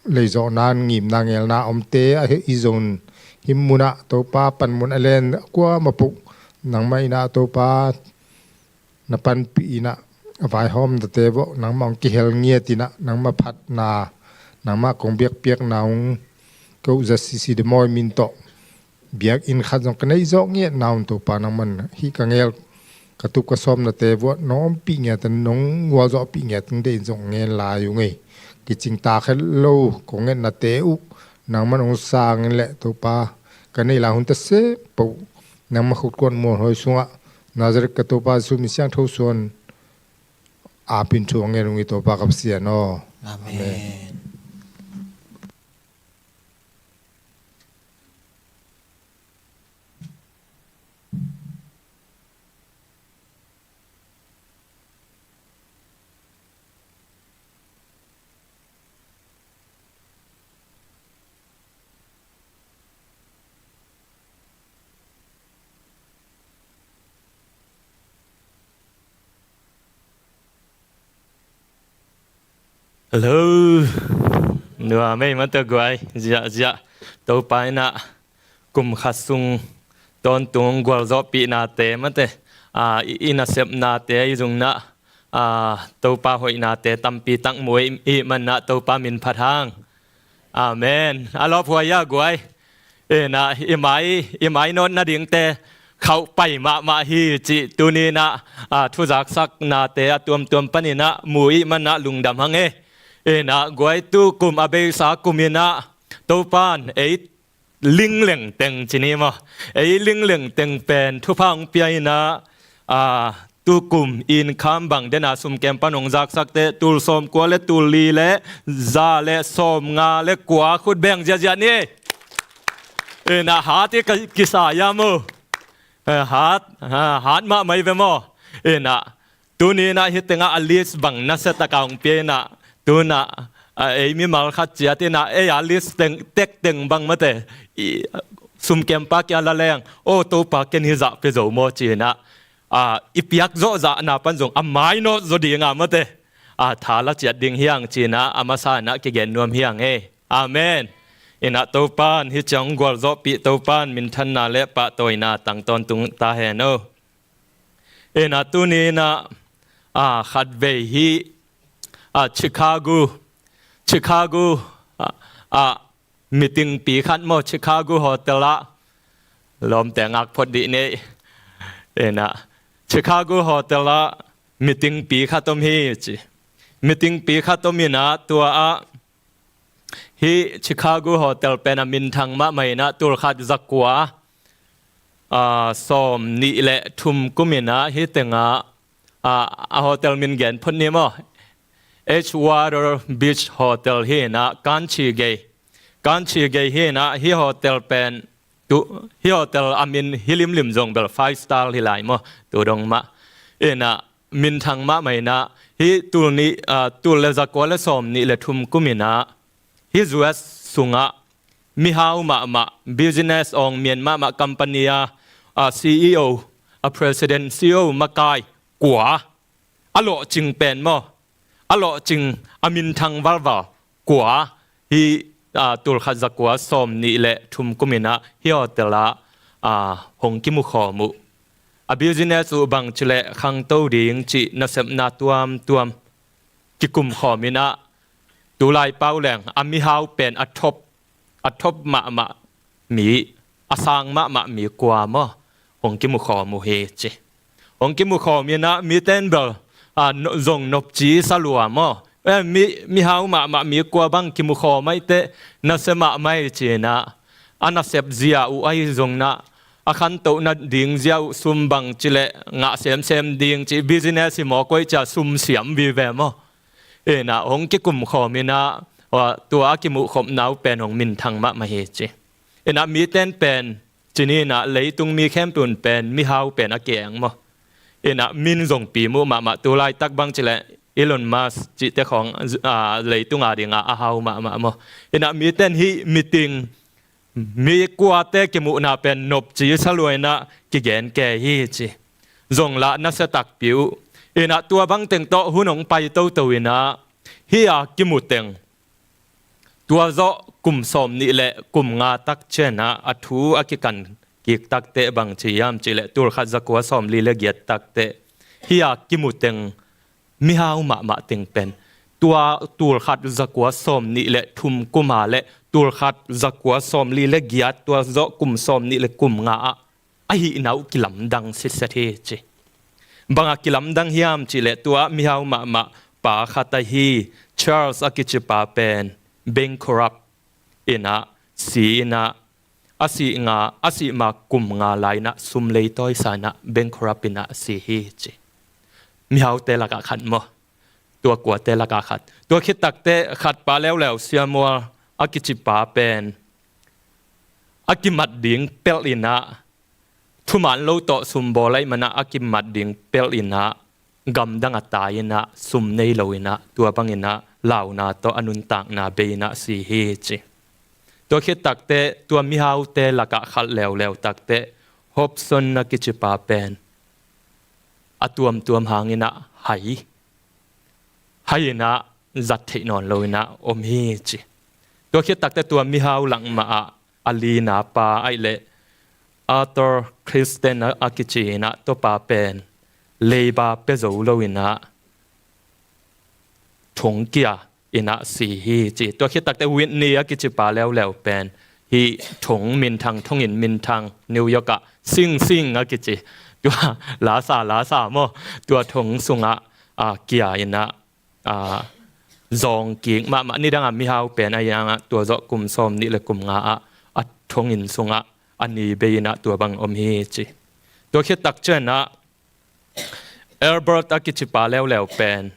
lei zawh nan ngimna ngelna omte ahi zong him munah Topa panmun a len a kua mapuh nangmah inah Topa na panpih inah a vaihawmnate vawh nangmah ong kihel ngiat inah nangmah phatna nangmah kong biakpiakna ung keu za sisi de mawi min tawh biakinn khat zong ka neih zawh ngiatna un Topa nangman hih ka ngel ka tup ka sawmnate vuah nong ompih ngiat nong ngualzawhpih ngiat tung deihin zong ngen lai ung ei. Kicing ta khet lo kong ngetnate uh nangman ong sangin le Topa ka neih lai hunte se poh nangma khutkuan mualhoi sungah Nazareth ka Topa Jesu min siangtho suan apin thu ong ngen ung i Topa ka Pasian aw. Amen. Hello. Nua mei mate guai ziahziah Topa inah kum khat sung tawntung gualzawhpihnate mate i nasepnate i zungnah Topa hoihnate tampi tak mu i manah Topa min phat hang. Amen. A lawphuai a guai. Inah i mai i mai nawt nadingte khauh pai mahmah hi cih tuninah thuzaksaknate a tuamtuam paninah mu i manah lungdam hang e. Inah guai tu kum a beisa kuminah Topan ei lingleng teng cini maw ei lingleng teng pen thupha hong pia inah tukum inkham bang dena sumkem pan hong zaksakte tul sawmkua le tul li le za le sawmnga le kua khut beng ziahziah ni. Inah hat i kisa ia maw hat hat mahmah i ve maw. Inah tuninah hih tengah a list bang nasia taka hong pia inah tunah ei mimal khat ciat inah ei a list teng tek teng bang mate sumkempa kia la leng aw Topa ken hih zah pia zo maw ci inah a, i piak zawh zahna pan zong a mainawt zaw dinga mate, a, tha la ciat ding hi hang ci-in ah a masa in ah kigen nuam hi hang e. Amen. In ah Topan hih ciang gualzawhpih Topan minthanna le pahtawina tang tawntung ta hen aw. In ah tuni in ah, a, khatvei hih, a, Chicago, Chicago, a, a, meetingpi khat maw, Chicago hotel ah, lawmte ngak phot dih ni. In ah Chicago hotel ah meetingpi khat om hi ci. Meetingpi khat om in ah tua ah hih Chicago hotel pen a minthang mahmah in ah tul khat za kua, a, sawm nih le thum kum in ah hih tengah, a, a hotel min gen phot ni maw, Edgewater Beach Hotel hi in ah, Kan Chi Gei, Kan Chi Gei hi in ah, hih hotel pen tu, hih hotel a min hi limlim zong bel five star hi lai maw, tu dong mah. In ah minthang mahmah in ah hih tul nih, a, tul le za kua le sawm nih le thum kum in ah hih U S sungah mihau mahmah, business awng mian mahmah, company a, a, C E O, a, president, C E O makai kua, a lawhcing pen maw, a lawhcing, a minthang valval kua hih, a, tul khat za kua sawm nih le thum kum in ah hih hotel ah, a, hong kimukhawm uh. A business uh bangci le khangto ding cih nasepna tuamtuam kikumkhawm in ah, tulai pau leng a mihau pen a top, a top mahmah mi, a sang mahmah mi kua maw, hong kimukhawm uh hi ci. Hong kimukhawm in ah mite in bel, a, no, zong nopci sa lua maw. E, mi, mihau mahmah mi kua bang kimukhawm ahih teh nasia mahmah hi ci in ah, a nasep zia uh ahi zong in ah, a khantohna ding zia uh sum bangci le ngah semsem ding ci, business hi mawk uh ahih ciang sum siam vive maw. In ah hong kikumkhawm in ah, tua a kimuhkhopna uh pen hong minthang mahmah hi ci. In ah mite in pen ci ni in ah leitung mi khempeuh in pen mihau pen a kieng maw. In ah min zong pi muh mahmah, tulaitak bangci le Elon Musk cihte khawng, a, leitung a dingah a hau mahmah maw. In ah mite in hih meeting mi kuate kimuhna pen nopci sa lua in ah kigen kei hi ci. Zong lah nasia takpi uh. In ah tua bang teng tawh hun hong pai toto in ah hih a kimu teng tua zawh kum sawm nih le kum nga tak ciang ah a thu a kikan kik tak teh bangci hiam cih leh tul khat za kua sawm li le giat tak teh hih a kimu teng mihau mahmah teng pen tua tul khat za kua sawm nih le thum kum a le tul khat za kua sawm li le giat, tua zawh kum sawm nih le kum nga ah a hihna uh kilamdang sitset hi ci. Bang a kilamdang hiam cih leh tua mihau mahmah pa khat ahi Charles a kici pa pen bankrupt in ah si in ah, a sih nga, a sih ma kum nga lai in ah sum leitawi sa in ah bankrupt in ah si hi ci. Mihaute lakah khat maw, tua kuate lakah khat. Tua khit tak teh khat pa leuleu Samuel a kici pa pen a kimat ding pelh in ah, thuman lo tawh sum bawl ahih man ah a kimat ding pelh in ah, gamdang a tai in ah, sum nei lo in ah, tua bang in ah launa tawh a nuntakna bei in ah si hi ci. Tua khit tak teh tua mihaute lakah khat leuleu tak teh Hobson a kici pa pen a tuamtuam hang in ah hai, hai in ah zat theih nawn lo in ah om hi ci. Tua khit tak teh tua mihau lak mah ah a lina pa ahih leh Arthur Christensen a kici in ah tua pa pen leiba pia zo lo in ah thong kia in ah si hi ci. Tua khit tak teh Whitney a kici pa leuleu pen hih thong minthang, thonginn minthang New York ah Sing Sing a kici, tua lasa, lasa maw, tua thong sungah, a, kia in ah, a, zawng kik mahmah, nidang a mihau pen a hi hang ah tua zawh kum sawm nih le kum nga ah a thonginn sungah a ni bei in ah tua bang om hi ci. Tua khit tak ciang ah Albert a kici pa leuleu pen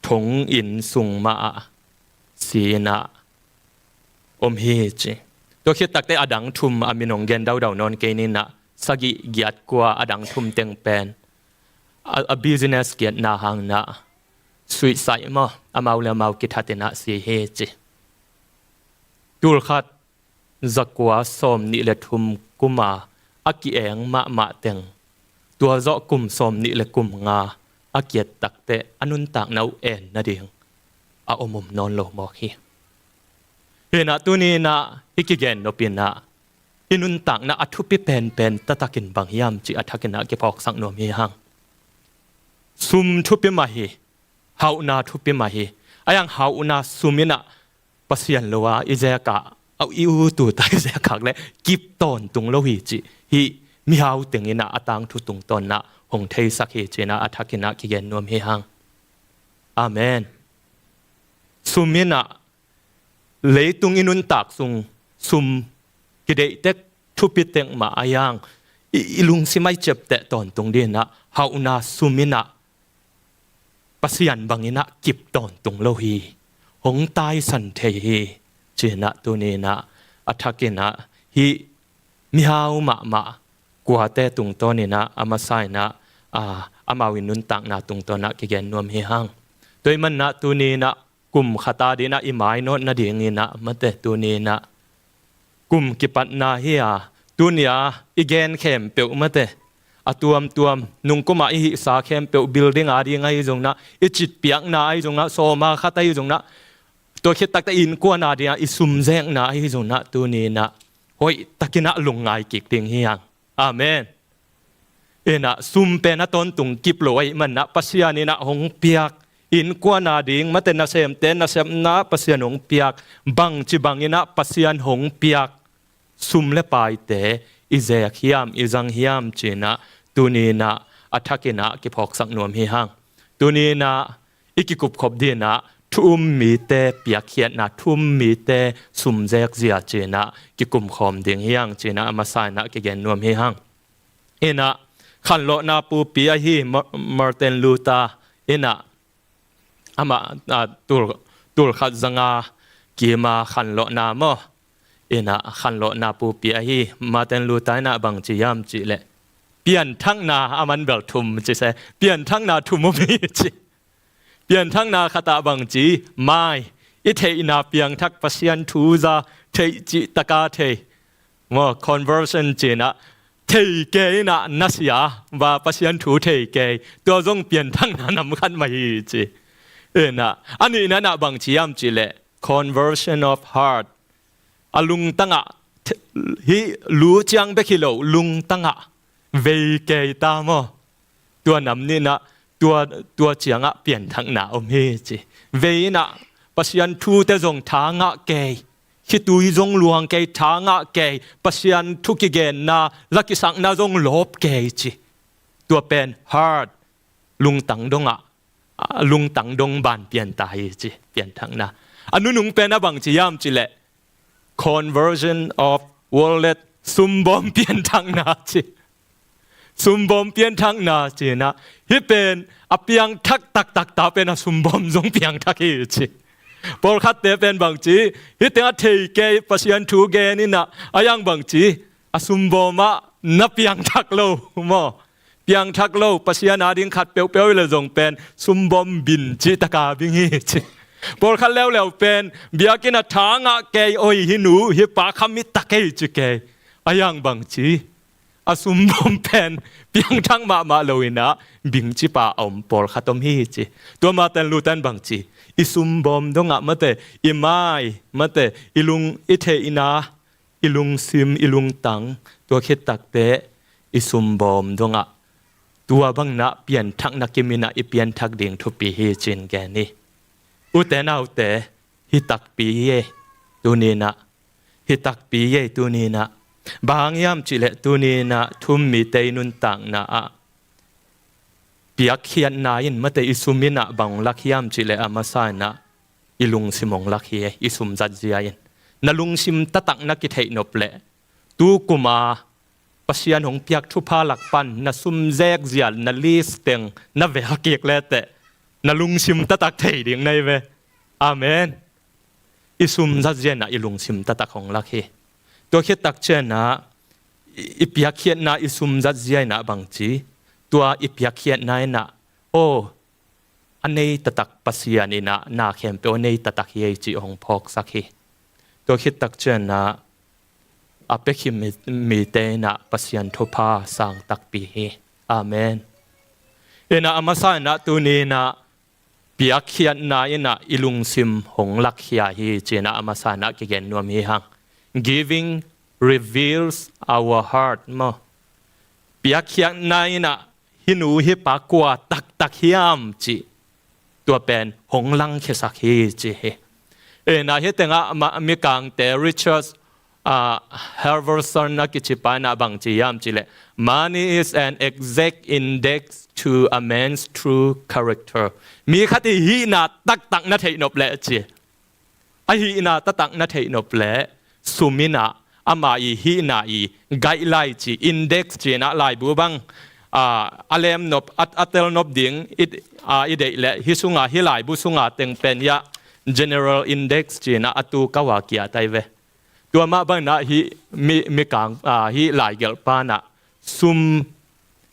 thonginn sung mah ah si in ah om hi ci. Tua khit tak teh a dang thum a min hong gen daudau nawn kei ning ah, sagih, giat, kua, a dang thum teng pen a, a business kiatna hang in ah suicide maw, amau le amau kithat in ah si hi ci. Tul khat za kua sawm nih le thum kum a a ki-eng mahmah teng tua zawh kum sawm nih le kum nga a kiat takteh a nuntakna uh en nading a om om nawn lo mawk hi. Hinah tuni inah i kigen nop inah i nuntakna a thupi penpen taktakin bang hiam cih a thak inah kiphawksak nuam hi hang. Sum thupi mah hi, hauhna thupi mah hi. A yang hauhna sum inah Pasian lo a i zek a, a i ut ut a i zek khak le kip tawntung lo hi cih hih mihau teng inah a tangthu tungtawn inah hong theisak hi ci inah a thak inah kigen nuam hi hang. Amen. Sum inah leitung i nuntak sung sum kideih tek, thupi tek mah a yang i, i lungsim a i ciapteh tawntung ding inah hauhna sum inah Pasian bang inah kip tawntung lo hi, hong taisan thei hi ci inah tuni inah a thak inah hih mihau mahmah kuate tungtawn inah a masa inah, a, amau i nuntakna tungtawn inah kigen nuam hi hang. Tua ahih man inah tuni inah kum khat a ding inah i mainawt nading inah mate tuni inah kum kipatna hi a, tuni a i gen khempeuh mate a tuamtuam, nungkum a i hihsa khempeuh, building a ding ahi zong inah, i citpiakna ahi zong inah, sawma khat ahi zong inah, tua khit takteh innkuan a ding a i sum zekna ahi zong inah tuni inah hoih tak inah lungngai kik ding hi hang. Amen. Inah sum pen a tawntung kip lo ahih man inah Pasian inah hong piak, innkuan a ding mate nasemte nasepna Pasian hong piak, bangci bang inah Pasian hong piak sum le paite i zek hiam, i zang hiam ci inah tuni inah a thak inah kiphawksak nuam hi hang. Tuni inah i kikupkhop ding inah thu um mite piakkhiatna, thu um mite sum zekzia ci inah kikumkhawm ding hi hang ci inah a masa inah kigen nuam hi hang. Inah khanlawhna pupi ahi Ma-, Martin Luther inah amah, a, tul, tul khat zanga kima khanlawhna maw? Inah khanlawhna pupi ahi Martin Luther inah bangci hiam cih leh pianthakna a man bel thum ci se, pianthakna thum om hi ci. Pianthakna khat ah bangci, mai, i theihna piangthak, Pasian thu za, theih cih taka thei. Maw, conversion ci inah thei kei inah nasia va Pasian thu thei kei. Tua zong pianthakna nam khat mah hi ci. Inah a nihna inah bangci hiam cih leh conversion of heart. A lungtang ah, th-, hih lu ciang bek hi lo, lungtang ah vei kei ta maw? Tua nam nih inah tua, tua ciangah pianthakna om hi ci. Vei inah Pasian thute zong tha ngah kei, khitui zong luang kei, tha ngah kei, Pasian thu kigenna, la kisakna zong lawp kei ci. Tua pen heart, lungtang dongah, a, lungtang dong ban pianta hi ci, pianthakna. A nunung pen a bangci hiam cih leh conversion of wallet, sumbawm pianthakna ci. Sumbawm pianthakna ci inah hih pen a piangthak taktak ta pen a sumbawm zong piangthak hi ci. Pawlkhatte pen bangci, hih teng a thei kei, Pasian thu gen inah a yang bangci, a sumbawm ah na piangthak lo maw? Piangthak lo, Pasian a ding khat peuhpeuh hi leh zong pen sumbawm bin cih taka bing hi ci. Pawlkhat leuleu pen biakinn ah tha ngah kei, oi hih nu hih pa kha mi ta kei ci kei. A yang bangci, a sumbawm pen piangthak mahmah lo inah bingci pa a om pawlkhat om hi ci. Tua Martin Luther in bangci, i sumbawm dongah mate, i mai mate, i lung, i theihna, i lungsim, i lungtang, tua khit takteh i sumbawm dongah tua bang inah pianthakna kim inah i pianthak ding thupi hi ci-in gen hi. Ute naute, hi takpi hi ei. Tuni inah hi takpi hi ei tuni inah. Bang hang hiam cih leh tuni inah thu um mite i nuntakna ah piakkhiatna in mate i sum inah bang hong lak hiam cih leh a masa inah i lungsim hong lak hi, i sum zatzia in. Na lungsim taktak na kitheih nop leh tu kum a Pasian hong piak thupha lak pan na sum zekzia, na list teng na vel kik leteh na lungsim taktak thei ding na hi ve. Amen. I sum zatzia inah i lungsim taktak hong lak hi. Tua khit tak ciangah i, i piakkhiatna i sum zatzia inah bangci, tua i piakkhiatna inah, aw, a nei taktak Pasian inah na khempeuh a nei taktak hi ei cih hong phawksak hi. Tua khit tak ciangah a pia khia mi, mite inah Pasian thupha sang takpi hi. Amen. Inah a masa inah tuni inah piakkhiatna inah i lungsim hong lakkhia hi ci inah a masa inah kigen nuam hi hang. Giving reveals our heart maw. Piakkhiatna inah hih nu hih pa kua taktak hiam cih tua pen hong langkhiasak hi ci hi. Inah hih tengah mikangte Richard, ah, Halverson a kici pa inah bang ci hiam cih leh, "Money is an exact index to a man's true character." Mi khat i hihna taktak na theih nop leh ci. A hihna taktak na theih nop leh sum inah ama i hihna i guideline ci, index ci inah laibu bang, ah, a lem nop, a, a tel nop ding i, ah, i deih leh hih sunga, hih laibu sunga teng pen hiah general index ci inah a tu kawak kiat ai ve. Tua mah bang inah hih mi, mikang, ah, hih laigelh pa inah sum,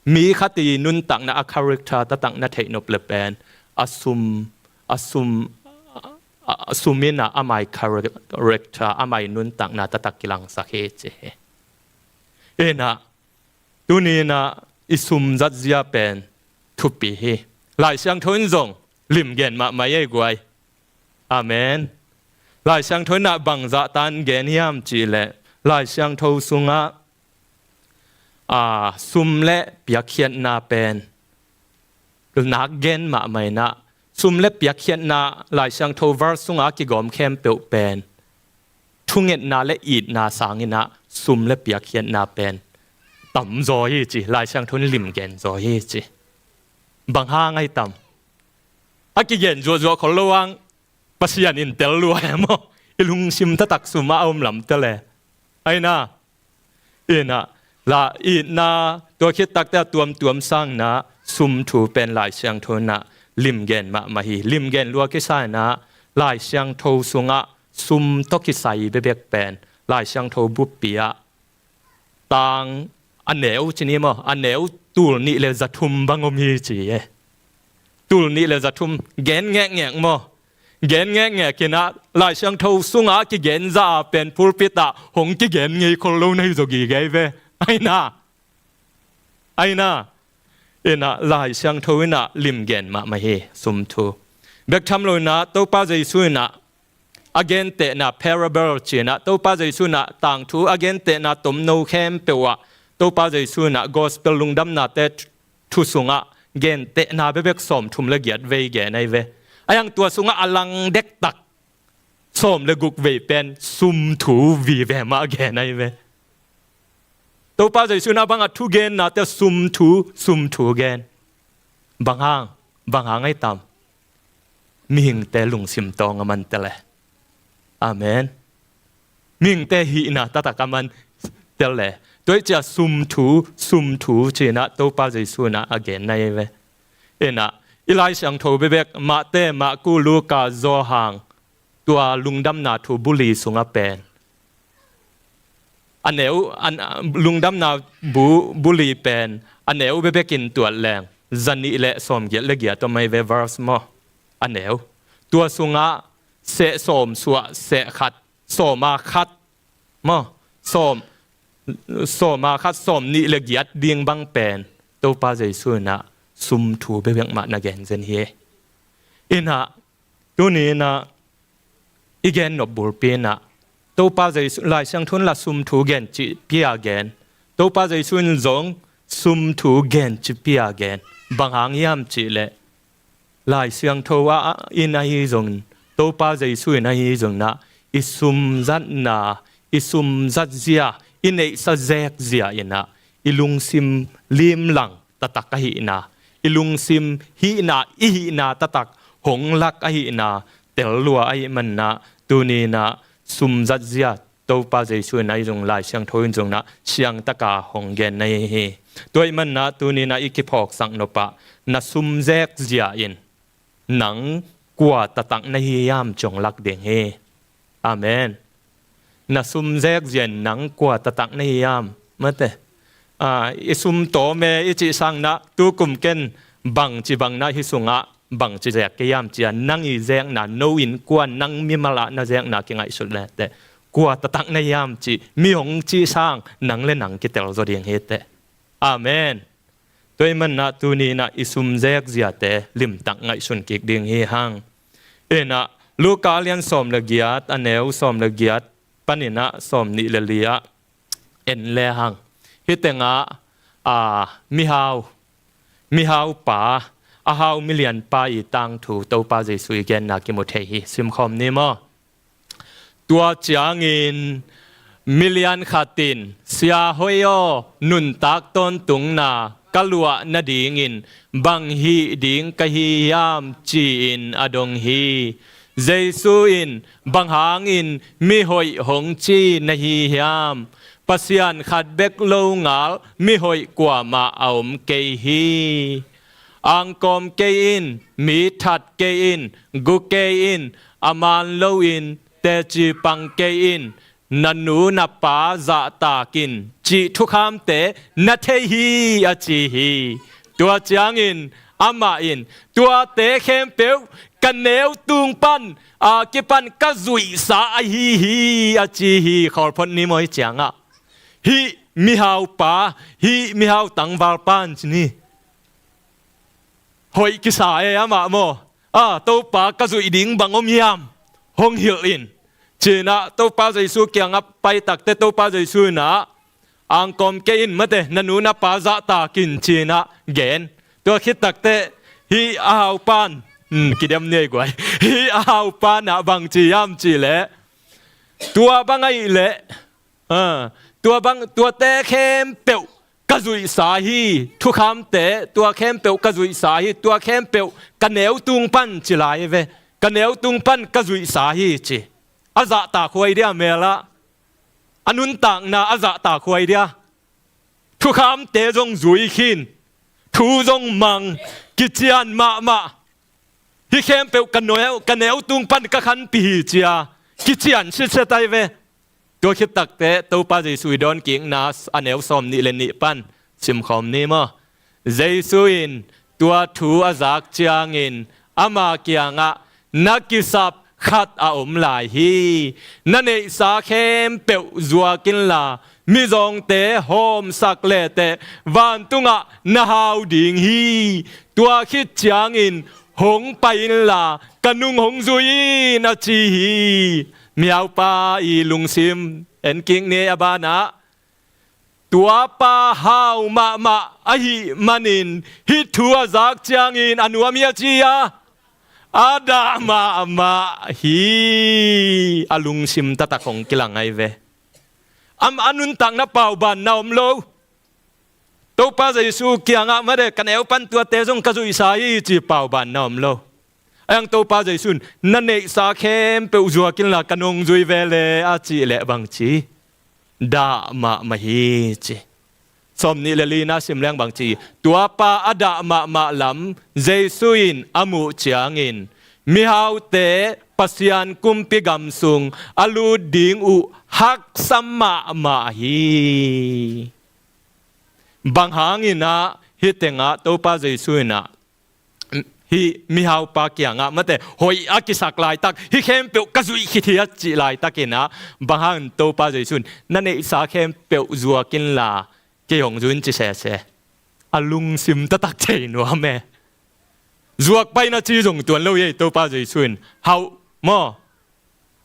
mi khat i nuntakna a character taktak na theih nop leh pen a sum, a sum, a, a sum inah amai character, amai nuntakna taktak kilangsak hi ci hi. Inah tuni inah i sum zatzia pen thupi hi. Lai Siangtho in zong limgen mahmah ei guai. Amen. Lai Siangtho inah bangzah tan gen hiam cih leh Lai Siangtho sungah, ah, sum le piakkhiatna pen nak gen mahmah inah, sum le piakkhiatna Lai Siangtho verse sungah kigawm khempeuh pen thungetna le itna sang inah sum le piakkhiatna pen tamzaw hi ci, Lai Siangtho in limgen zaw hi ci. Bang hang ahi tam? A kigen zuahzuah khol lo hang Pasian in tel lua e maw? I lungsim taktak sum ah a om lam tel e. Aina, inah, la itna, tua khit takte a tuamtuam sangna, sum thu pen Lai Siangtho inah limgen mahmah hi. Limgen lua kisa inah, Lai Siangtho sungah sum tawh kisai bekbek pen Lai Siangtho buppi ah tang a neu ci ni maw, a neu tul nih le za thum bang om hi ci e. Tul nih le za thum gen ngekngek maw? Gen ngekngek inah Lai Siangtho sungah kigen zah a pen pulpit ah hong kigen ngei khol lo na hi zaw gige ve. Aina, aina, inah Lai Siangtho inah limgen mahmah hi sum thu. Bek tham lo inah Topa Jesu inah a gentehna parable ci inah, Topa Jesu inah tangthu a gentehna tomno khempeuh ah Topa Jesu inah gospel lungdamnate thu sungah gentehna bekbek sawmthum le giat vei gen ahi ve. A yang tua sungah a lang dektak sawm le guk vei pen sum thu vive mah gen ahi ve. Topa Jesu inah bangah thugennate sum thu, sum thu gen. Bang hang, bang hang ahi tam? Mihingte lungsim tawng a man tel e. Amen. Mihingte hihna taktak a man tel e. Tua hi ciah sum thu, sum thu ci inah Topa Jesu inah a gen ahi ve. Inah, i Lai Siangtho bekbek, Mate, Marku, Luka, Johan, tua lungdamna thu bu li sungah pen a neu, a, lungdamna bu, bu li pen a neu bekbek in tuat leng za nih le sawm giat le giat om ahi ve, verse maw? A neu. Tua sungah seh sawm suah seh khat, sawm a khat maw? Sawm, sawm a khat, sawm nih le giat ding bang pen Topa Jesu inah sum thu bekbek mah na gen zen hi. Inah, tuni inah i gen nop bulpi inah Topa Jesu, Lai Siangtho in la sum thu gen cih pia gen. Topa Jesu in zong sum thu gen cih pia gen. Bang hang hiam cih leh Lai Siangtho ah in ahi zongin, Topa Jesu in ahi zongin ah, i sum zatna, i sum zatzia, i neihsa zekzia inah i lungsim limlang taktak ahihna, i lungsim hihna, i hihna taktak hong lak ahihna tel lua ahih manin ah, tuni inah sum zatzia Topa Jesu in ahi zong, Lai Siangtho in zong inah siangtaka hong gen na hi hi. Tua ahih manin ah tuni inah i kiphawksak nop ah na sum zekzia in nang kua taktak na hi hiam cih hong lak ding hi. Amen. Na sum zekzia in nang kua taktak na hi hiam? Mate. Ah, i sum tawm e i cih sangin ah, tu kum ken bangci bangin ah hih sungah bangci zek kei hiam ci a, nang i zekna, no innkuan, nang mimal ah na zekna kingaihsut leh teh, kua taktak na hi hiam cih mi hong cih sang nang le nang kitel zaw ding hi teh. Amen. Tua ahih manin ah tuni in ah i sum zek ziate limtak ngaihsun kik ding hi hang. In ah Luka lian sawm le giat, a neu sawm le giat panin ah sawm nih le li ah en le hang. Hih tengah, a, mihau, mihau pa, a hau milian pa i tangthu Topa Jesu i genna kimu thei hi. Simkhawm ni maw? Tua ciangin milian khat in, "Sia hoih aw, nuntak tawntungna ka luah nadingin bang hih ding ka hi hiam?" ci-in a dong hi. Jesu in, "Bang hangin mihoih hong ci na hi hiam? Pasian khat bek longal mihoih kuamah a om kei hi. Angkawm kei in, mi that kei in, gu kei in, a man loin teci pang kei in, na nu na pa zahtak in, cih thukhamte na thei hi," a ci hi. Tua ciangin amah in, "Tuate khempeuh ka neu tung pan, a, kipan ka zuihsa ahi hi," a ci hi. Khawlphot ni maw hih ciangah? Hih mihau pa, hih mihau tangval pan ci ni. Hoih kisa e amah maw? "A, Topa, ka zuih ding bang om hiam? Hong hilh in," ci-in ah Topa Jesu kiangah pai takteh Topa Jesu in ah, "Angkawm kei in mate, na nu na pa zahtak in," ci-in ah gen. Tua khit takteh hih a hau pan, hmm, kidem ni ei guai. Hih a hau pan ah bang ci hiam cih leh, "Tua bang ahih leh, a, tua bang, tuate khempeuh ka zuihsa hi, thukhamte, tua khempeuh ka zuihsa hi, tua khempeuh ka neu tung pan," ci lai ve. "Ka neu tung pan ka zuihsa hi," ci. A zahtak huai dia mel ah, a nuntakna a zahtak huai dia. Thukhamte zong zui khin, thu zong mang, kician mahmah. "Hih khempeuh ka neu, ka neu tung pan ka khanpih hi," ci-a kician sitset ai ve. Tua khit takteh Topa Jesu i dawnkikna, a neu sawm nih le nih pan simkhawm ni maw? Jesu in tua thu a zak ciangin ama kiangah, "Na kisap khat a om lai hi. Na neihsa khempeuh zuak inla, mizawngte hawmsak lehteh vantungah na hau ding hi. Tua khit ciangin hong pai inla, ka nung hong zui in," a ci hi. Mihaupa i lungsim en kik ni, a banah, "Tuapa hau mahmah ahih manin hih thu a zak ciangin a nuam hi," a ci a, "A dah mahmah hi." A lungsim taktak hong kilang ai ve. Am, a nuntakna paubanna om lo. Topa Jesu kiangah mate, "Ka neu pan tuate zong ka zuihsa hi," ci paubanna om lo. Ahi hang Topa Jesu in, "Na neihsa khempeuh zuak inla ka nung zui ve le," a cih leh bang ci? "Dah mahmah hi," ci. Sawm nih le lina sim leng bang ci? Tuapa a dah mahmah lam Jesu in a muh ciangin, mihaute Pasian kumpi gam sung a lut ding uh haksa mahmah hi. Bang hangin ah hih tengah Topa Jesu in ah hih mihaupa kiangah mate, hoih a kisak laitak, "Hih khempeuh ka zuih khit hi," a cih laitakin ah, bang hangin Topa Jesu in, "Na neihsa khempeuh zuak inla kei hong zui in," ci sese? A lungsim taktak thei nuam e. Zuak pai na ci zong tuan lo hi ei, Topa Jesu in. Hauh maw?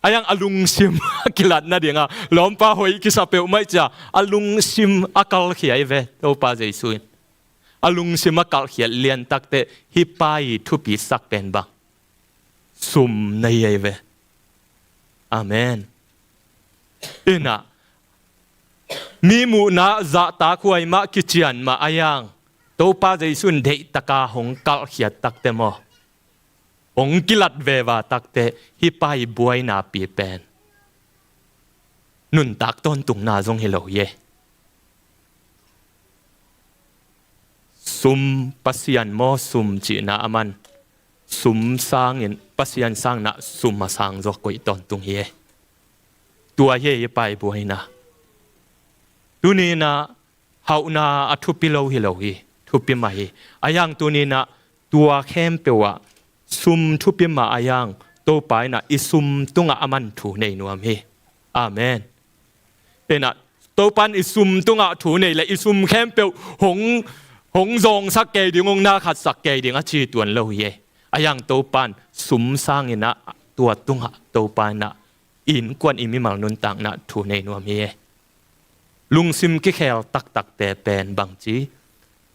Ahi hang a lungsim a kilat nadinga, lawmpa hoih kisa peuhmah i ci a, a lungsim a kalkhia hi ve, Topa Jesu in. A lungsim a kalkhiat lian takteh hih pa i thupisak pen bang? Sum na hi hi ve. Amen. In ah, mi muhna zahtak huai mah, kician mah ahi hang, Topa Jesu in deihtaka hong kalkhiat takteh maw, hong kilat veva takteh hih pa i buainapi pen nuntak tawntungna zong hi lo hi e. Sum, Pasian maw sum cihna a man, sum sangin, Pasian sangin ah sum a sang zaw koih tawntung hi e. Tua hi e hih pa i buaina. Tuni in ah hauhna a thupi lo hi lo hi, thupi mah hi. Ahi hang tuni in ah tua khempeuh ah sum thupi mah ahi hang, Topa in ah i sum tungah a man thu nei nuam hi. Amen. In ah Topa in i sum tungah thu nei leh i sum khempeuh hong hong zawngsak kei ding, hong nakhatsak kei ding a ci tuan lo hi e. A hiang Topa in sum sangin ah tua tungah Topa in ah innkuan i mimal nuntakna thu nei nuam hi e. Lungsim kikhel taktakte pen bangci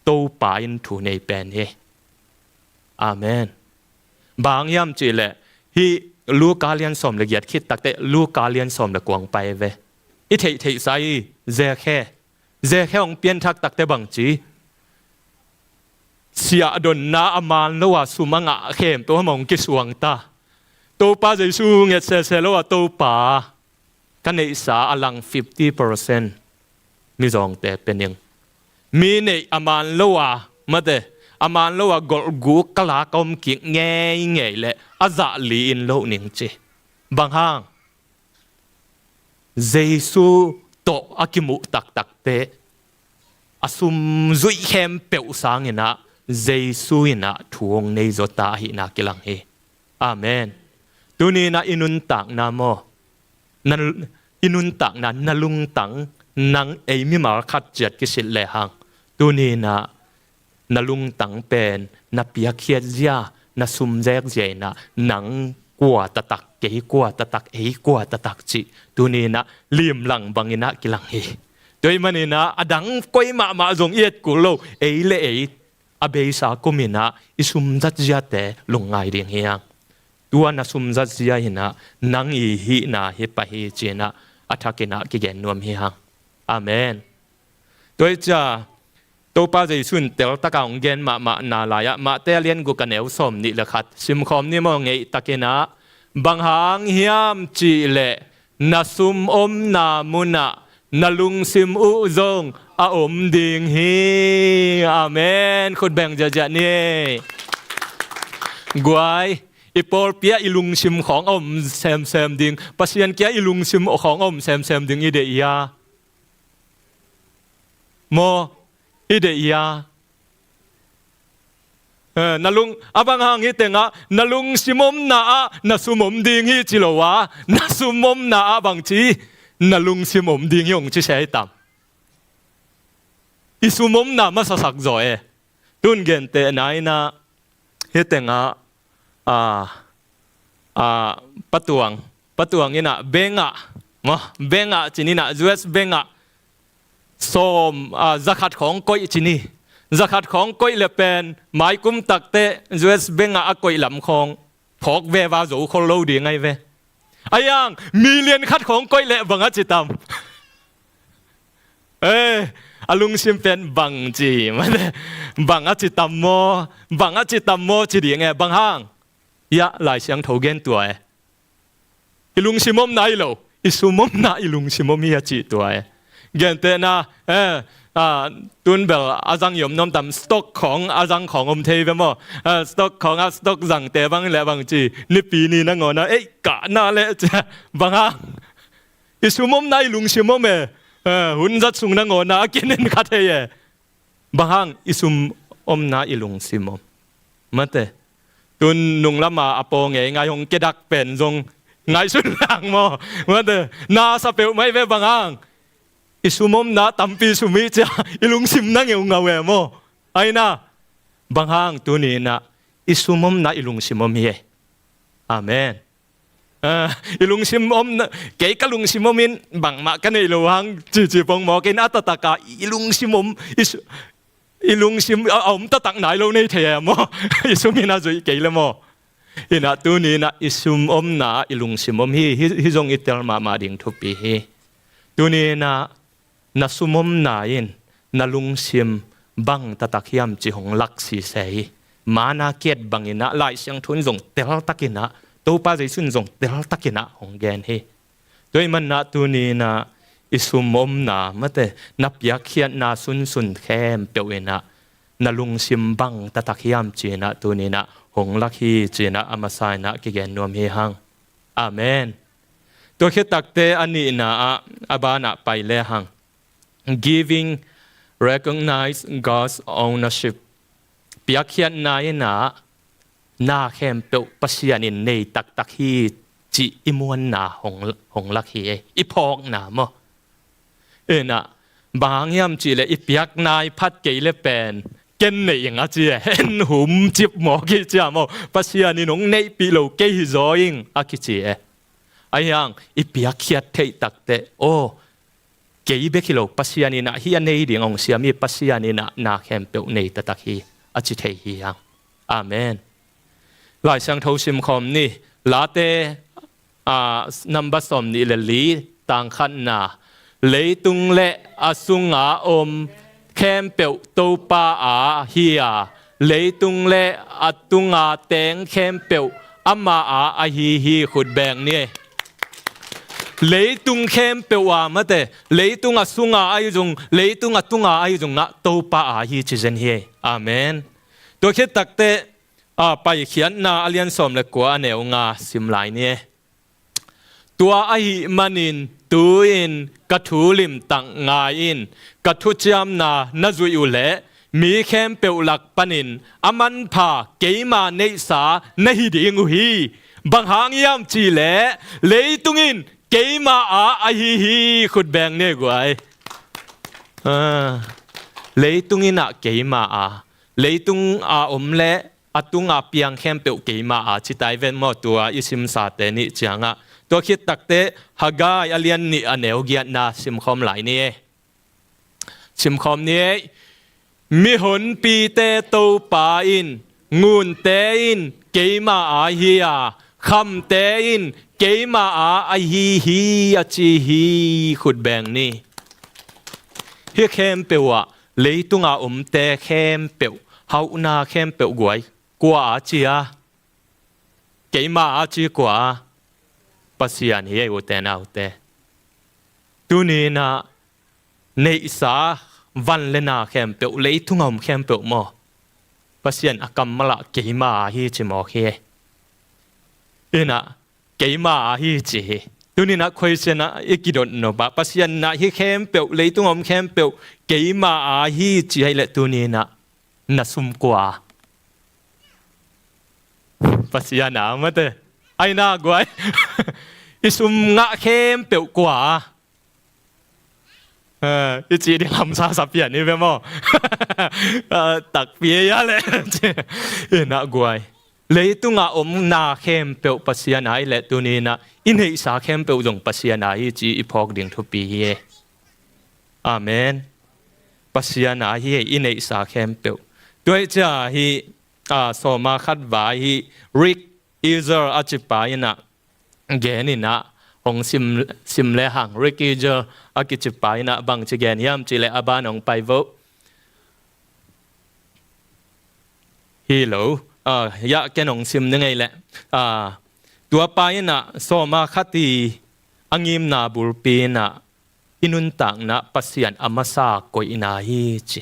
Topa in thu nei pen hi. Amen. Bang hiam cihleh hih Luka lian sawm le giat khit takte Luka lian sawm le kuang pai ve. I theihtheihsa i Zekhe, Zekhe hong pianthak takte bangci siahdonna a man lo a sum a ngah khempeuh hong kisuang ta. Topa Jesu nget sese lo a Topa ka neihsa a lang fifty percent mizawngte pe ning. Mi neih a man lo a, mate, a man lo a golhguk ka la ka om kik ngeingei leh a zah li in loh ning ci. Bang hang? Jesu tawh a kimuh taktakte a sum zuih khempeuh sangin ah Jesu in ah thu hong nei zaw ta ahihna kilang hi. Amen. Tuni in ah i nuntakna maw? Na, i nuntakna, na lungtang, nang ei mimal khat ciat kisit lehang, tuni in ah na lungtang pen na piakkhiat zia, na sum zek zia in ah nang kua taktak, kei kua taktak, ei kua taktak cih tuni in ah limlang bangin ah kilang hi. Tua ahih manin ah a dang koi mahmah zong i et kul lo, ei le ei a beisa kum in ah i sum zat ziate lungngai ding hi hang. Tua na sum zat zia in ah nang i hihna hi pah hi ci in ah a thak in ah kigen nuam hi hang. Amen. Tua hi ciang Topa Jesu in teltak a hong gen mahmahna lai-ah Mate a lian guk a neu sawm nih le khat simkhawm ni maw, ngeih takin ah, bang hang hiam cihleh na sum omna munah na lungsim uh zong a om ding hi. Amen. Khut beng ziahziah ni. Guai, i pawlpi ah i lungsim khawng a om semsem ding, Pasian kiang i lungsim khawng a om semsem ding i deih hia? Maw, i deih hia? Eh, na lung, a bang hang hi tengah na lungsim omna ah na sum om ding hi ci lo a, na sum omna ah bangci na lungsim om ding hi hong ci se hi tam. I sum omna masasak zaw e. Tun gentehna in ah hi tengah, a, a, patuang, patuang in ah bengah, maw, bengah cin in ah, U S bengah sawm, a, zakhat khawng koih cin hi. Zakhat khawng koih le pen maikum takte U S bengah a koih lam khawng phawk veva zo khol lo ding ahi ve. A hiang million khat khawng koih leh bang a ci tam? Eh, a lungsim pen bang ci, bang a ci tam maw, bang a ci tam maw ci ding e, bang hang? Hiah Lai Siangtho gen tua e. I lungsim omna hi lo, i sum omna i lungsim om hi a cih tua e. Gentehna, eh, a, tun bel a zang i om nuam tam, stock khawng, a zang khawng om thei ve maw? Eh, stock khawng a stock zangte bang le bang ci, Nipi ni nangawn a, ei, kahna le ci, bang hang? I sum omna i lungsim om e. Eh, hun zat sung nangawn a, a kinin kha thei e. Bang hang i sum omna i lungsim om? Mate. Tun nunglama a paw ngeingai hong kedak pen zong ngaihsun lang maw? Mate. Na sa peuhmah hi ve, bang hang? I sum omna tampi sum hi cia i lungsim na ngeungau e maw? Aina. Bang hang tuni in ah i sum omna i lungsim om hi e. Amen. Ah, i lungsim om na, kei ka lungsim om in bangmah ka neih lo hang cici pongmawk in a taktak a i lungsim om, i su-, i lungsim a, a om taktak nai lo nei thei e maw? I sum in a zuih kei le maw? In ah tuni in ah i sum omna i lungsim om hi, hi, hi zong i tel mahmah ding thupi hi. Tuni in ah na sum omna in na lungsim bang taktak hiam ci hong lak sise hi. Mana kiat bangin ah Lai Siangtho in zong teltakin ah, Topa Jesu in zong teltakin ah hong gen hi. Tua ahih manin ah tuni in ah i sum omna, mate, na piakkhiatna sunsun khempeuh in ah na lungsim bang taktak hiam ci in ah tuni in ah hong lak hi ci in ah a masa in ah kigen nuam hi hang. Amen. Tua khit takte a nihna ah a banah pai le hang. Giving recognize God's ownership. Piakkhiatna in ah na khempeuh Pasian in nei taktak hi cih i muanna hong, hong lak hi e. I phawkna maw? In ah bang hang hiam cihleh i piak nai phat kei le pen en neih ing a ci e. En hum cip mawk hi cia maw. Pasian in hong neihpih lo kei hi zaw ing a kici e. Ahi hang i piakkhiat theih takteh, aw, kei bek hi lo, Pasian in ah hih a nei ding hong siam hi, Pasian in ah na khempeuh nei taktak hi a ci thei hi hang. Amen. Lai Siangtho simkhawm ni. Late, a, number sawm nih le li, tang khatna. Leitung le a sunga om khempeuh Topa a hi a, leitung le a tunga teng khempeuh ama a ahi hi. Khut beng ni. Leitung khempeuh a mate, leitung a sunga ahi zong, leitung a tunga ahi zong ah Topa a hi ci zen hi. Amen. Tua khit takteh, a, Paikhiatna a lian sawm le kua a neu nga sim lai ni. Tua ahih manin tu-in ka thu limtak ngai in, ka thuciamna na zuih uh leh mi khempeuh lak panin a manpha keima neihsa na hi ding uh hi. Bang hang hiam cihleh leitung in keima a ahi hi. Khut beng ni guai. Ah, leitung in ah keima a, leitung a om le a tunga piang khempeuh keima a ci tai ve maw, tua i simsate nih ciangah. Tua khit takteh Haggai a lian nih a neu giatna simkhawm lai ni. Simkhawm ni. Mihonpite Topa in, ngunte in keima a hi a, khamte in keima a ahi hi a ci hi. Khut beng ni. Hih khempeuh ah, leitunga omte khempeuh, hauhna khempeuh guai, kua a ci a? Keima a ci kua a? Pasian hi ei, ute naute. Tuni-in ah neihsa van le na khempeuh, leitunga om khempeuh maw, Pasian a kammal ah keima a hi ci mawk hi. In ah keima a hi ci hi. Tuni-in ah question ah i kidot nop ah, Pasian in ah hih khempeuh, leitunga om khempeuh keima a hi ci ahih leh tuni-in ah na sum kua a? Pasian a mate. Ai na guai. I sum ngah khempeuh kua a? Eh, i cih ding hamsa sa pian hi ve maw? Eh, takpi ei a leh. In ah guai. Leitunga om na khempeuh Pasian a hi leh tuni-in ah i neihsa khempeuh zong Pasian a hi ci i phawk ding thupi hi. Amen. Pasian a hi ei, i neihsa khempeuh. Tua hi cia hi, a, sawma khat vai hi, Rick Ezel a cipa in ah gen in ah hong sim, sim le hang. Rick Ezel a kicipa in ah bangci gen hiam cihleh a ban hong pai vo. Hi lo, a, hiah ken hong sim ni ngei leh. A, tua pa in ah sawma khat i a ngimna bulpi in ah i nuntakna Pasian a masa koihna hi ci.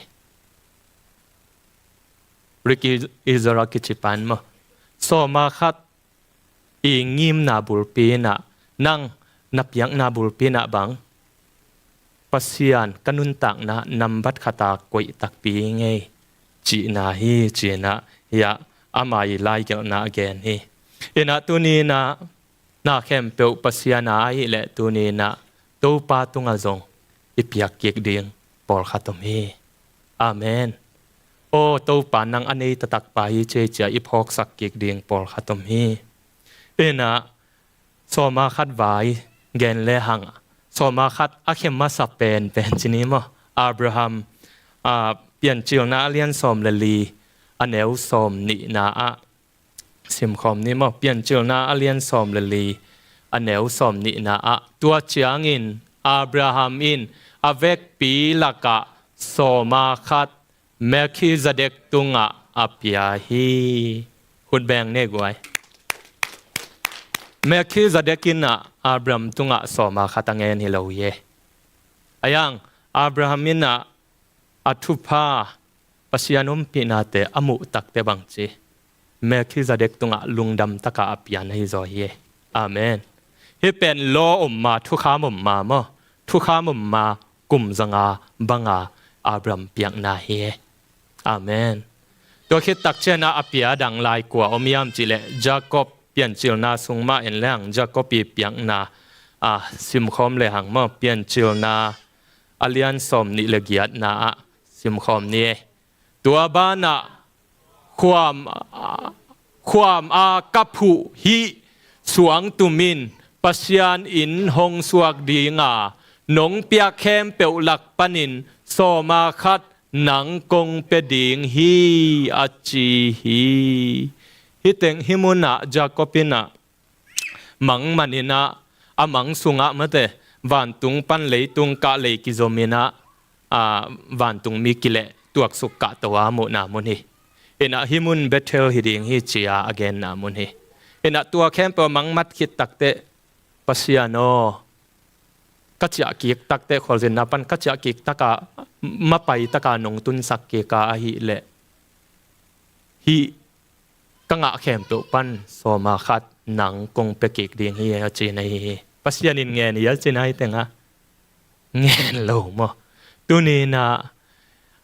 Rick Ezel a kicipa in maw. Sawma khat i ngimna bulpi in ah, nang na piakna bulpi in ah bang, Pasian ka nuntakna nambat khat a koih takpi ngei cihna hi ci in ah, hiah ama i laigelhna a gen hi. In ah tuni-in ah na khempeuh Pasian a ahih leh tuni-in ah Topa tungah zong i piak kik ding pawlkhat om hi. Amen. Aw Topa, nang a nei taktak pa hi ci ei cia i phawksak kik ding pawlkhat om hi. In ah sawma khat vai gen le hang, sawma khat a khe masa penpen ci ni maw. Abraham, a, Piancilna a lian sawm le li a neu sawm nihna ah simkhawm ni maw. Piancilna a lian sawm le li a neu sawm nihna ah, tua ciangin Abraham in a vekpi lakah sawma khat Melkhizedek tungah a pia hi. Khut beng ni guai. Melkhizedek in ah Abraham tungah sawma khat a ngen hi lo hi e. Ahi hang Abraham in ah a thupha, Pasian ompihnate a muh takteh bangci, Melkhizedek tungah lungdam taka a pian ahi zaw hi e. Amen. Hih pen law om ma, thukham om ma maw? Thukham om ma, kum zanga banga Abraham piakna hi e. Amen. Tua khit tak ciangin ah a pia dang lai kua om hiam cihleh Jacob, Piancilna sung mah en le hang, Jacob i piakna, a, simkhawm le hang maw. Piancilna a lian sawm nih le giatna ah simkhawm ni e. Tua banah khuam, khuam a ka phuh hih suangtum in Pasian inn hong suak dinga nong piak khempeuh lak panin sawma khat nang kong pia ding hi, a ci hi. Hih teng hih munah Jacob in ah mang man in ah, a mang sungah mate, vantung pan leitung kah lei kizom in ah, aa, vantung mi kileh tuaksuk kah to a muhna mun hi. In ah hih mun Bethel hi ding hi ci-a a genna mun hi. In ah tua khempeuh a mang mat khit takteh, Pasian aw, ka ciah kik takteh, khualzinna pan ka ciah kik taka, mapai taka nong tunsak kik a ahih leh, hih ka ngah khempeuh pan sawma khat nang kong pia kik ding hi, a ci na hi hi. Pasian in ngen hi a ci na hi tengah ngen lo maw? Tuni in ah,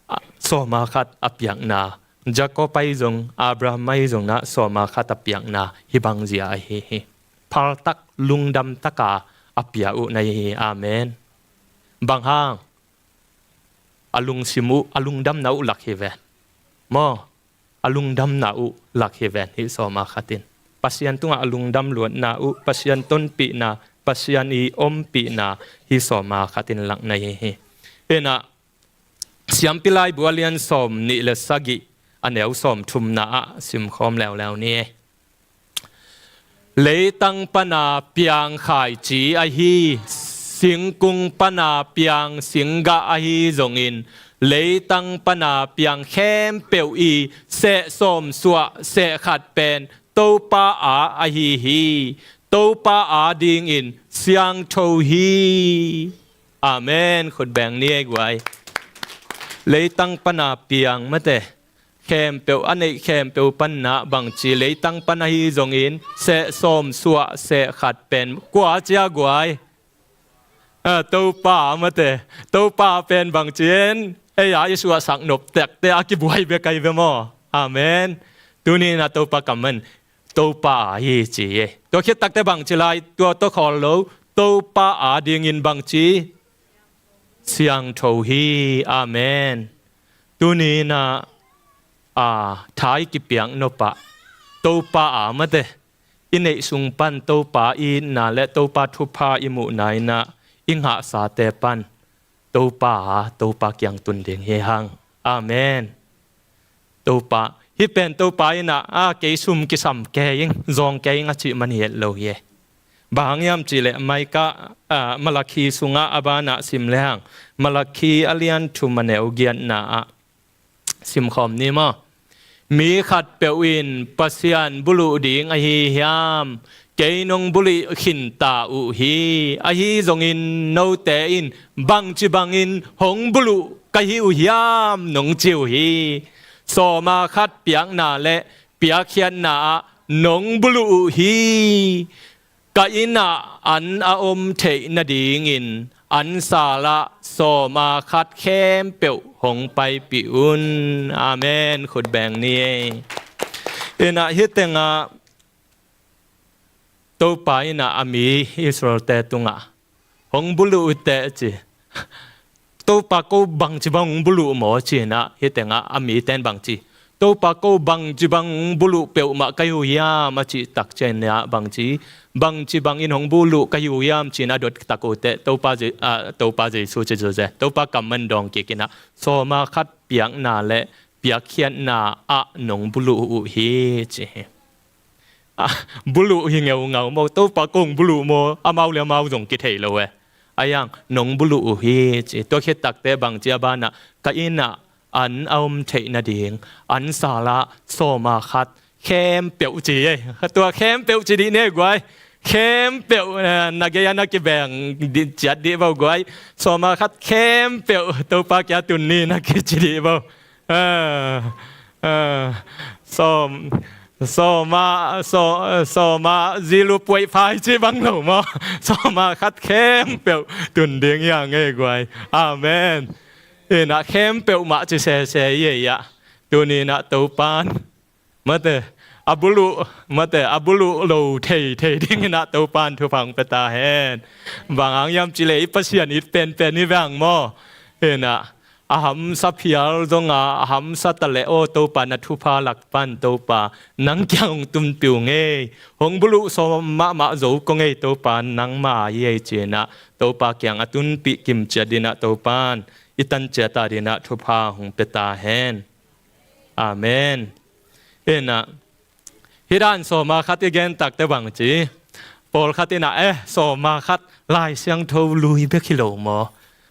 a, sawma khat a piakna, Jacob ahi zong, Abraham ahi zong in ah sawma khat a piakna hih bang zia ahi hi. Phaltak, lungdam taka a pia uh na hi hi. Amen. Bang hang? A lungsim uh, a lungdamna uh lak hi ven maw? A lungdamna uh lak hi ven hih sawma khat in. Pasian tungah a lungdam luatna uh, Pasian tonpihna, Pasian i ompihna hih sawma khat in lak na hi hi. In ah, Siampi Laibu a lian sawm nih le sagih, a neu sawm thumna ah simkhawm leuleu ni. Leitang pana piang khaici ahi, singkung pana piang singgah ahi zongin, leitang pana piang khempeuh i seh sawm suah seh khat pen Topa a ahi hi. Topa a dingin siangtho hi. Amen. Khut beng ni ei guai. Leitang pana piang mate, khempeuh, a neih khempeuh pan in ah bangci, leitang pan ahi zongin seh sawm suah seh khat pen kua cia guai? A, Topa mate. Topa pen bangci in ei a i suahsak nop tekte a kibuai bek ahi ve maw? Amen. Tuni in ah Topa kamman, Topa a hi ci hi. Tua khit takteh bangci lai, tua tawh khawl lo, Topa a dingin bangci? Siangtho hi. Amen. Tuni in ah, a, tha i kipiak nop ah Topa a mate, i neih sung pan Topa i itna le Topa thupha i muhna in ah i ngahsate pan Topa a, Topa kiang tun ding hi hang. Amen. Topa, hih pen Topa in ah, a, kei sum kisam kei ing, zawng kei ing a cih man hi het lo hi. Bang hang hiam cih leh Micah, a, Malakhi sungah a banah sim le hang, Malakhi a lian thum a neu giatna ah simkhawm ni maw? Mi khatpeuh in Pasian buluh ding ahi hiam? Kei nong buluh khinta uh hi. Ahi zongin note in bangci bangin hong buluh ka hi uh hiam nong ci uh hi. Sawma khat piakna le piakkhiatna ah nong buluh uh hi. Ka inn ah an a om theih nadingin an sal ah sawma khat khempeuh hong paipih un. Amen. Khut beng ni ei. In ah hih tengah Topa in ah a mi Israel-te tungah hong buluh uh teh ci. Topa ko bangci bang hong buluh maw ci-in ah hih tengah a mite in bangci, Topa ko bangci bang hong buluh peuhmah ka hi uh hiam a cih tak ciangin ah bangci, bangci bangin hong buluh ka hi uh hiam ci-in a dot tak uh teh Topa Je-, a, Topa Jesu ci Jose, Topa kamman dawng kik in ah sawma khat piakna le piakkhiatna ah nong buluh uh hi ci hi. A, buluh hi ngeungau maw, Topa kong buluh maw, amau le amau zong kithei lo e. A iang nong buluh uh hi ci, tua khit takteh bangci a banah ka inn ah an a om theih nading an sal ah sawma khat khempeuh ci ei. Tua khempeuh ci dih ni ei guai. Khempeuh, eh, na gei a na kibeng dih, ciat dih vo guai. Sawma khat khempeuh Topa kiang tun ni na kici dih vo. Ah, ah, sawm, sawma, saw-, sawma zilu puai phai ci bang lo maw? Sawma khat khempeuh tun ding hi hang ei guai. Amen. In ah khempeuh mah ci sese hi ei ah. Tuni in ah Topan mate, a buluh, mate, a buluh lo thei, thei ding in ah Topan thupha hong pia ta hen. Bang hang hiam cih leh i Pasian it penpen hi veng maw? In ah a hamsa phial zonga a hamsa taleh aw Topa, na thupha lak pan Topa nang kiang hong tunpih ung ei. Hong buluh sawm mahmah zo kong ei Topa, nangma hi ei ci-inah Topa kiang a tunpih kimciat dinah Topan i tanciat a dinah thupha hong pia ta hen. Amen. Inah hih dan sawma khat i gen takte bang ci, pawlkhat inah eh sawma khat Lai Siangtho lui bek hi lo maw,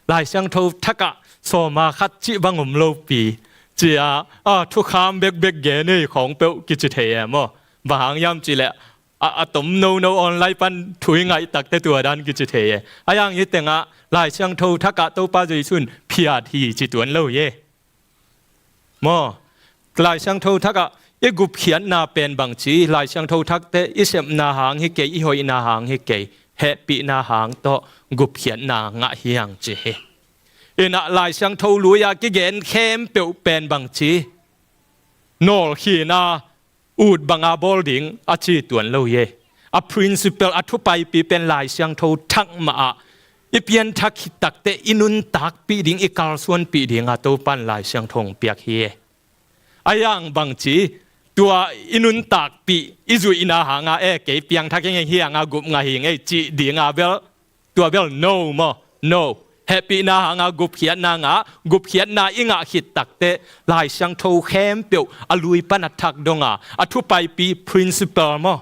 Lai Siangtho thakah sawma khat cih bang om lopi cia a thukham bekbek gen ei khawng peuh kici thei e maw. Bang hang hiam cihleh a, a tom nono online pan thu i ngaih takte tua dan kici thei e. A yang hi tengah Lai Siangtho thakah Topa Jesu in phiat hi ci tuan lo hi e. Maw, Lai Siangtho thakah i gupkhiatna pen bang ci, Lai Siangtho thakte i sepna hang hi kei, i hoihna hang hi kei, hehpihna hang tawh gupkhiatna ngah hi hang ci hi. Inah Lai Siangtho lui-a kigen khempeuh pen bang ci, nawlkhina ut banga bawl ding a ci tuan lo hi e. A principle, a thupaipi pen Lai Siangtho thak mah ah i pianthak khit takte i nuntakpih ding, i kalsuanpih dinga Topan Lai Siangtho hong piak hi e. A yang bang ci, tua i nuntakpih i zuihna hanga e kei piangthak hi ngei, hi hanga gup ngah hi ngei cih dinga bel, tua bel no maw, no. Hehpihna hanga gupkhiatna ngah, gupkhiatna i ngah khit takte Lai Siangtho khempeuh a lui pan a thak donga a thupaipi principle maw,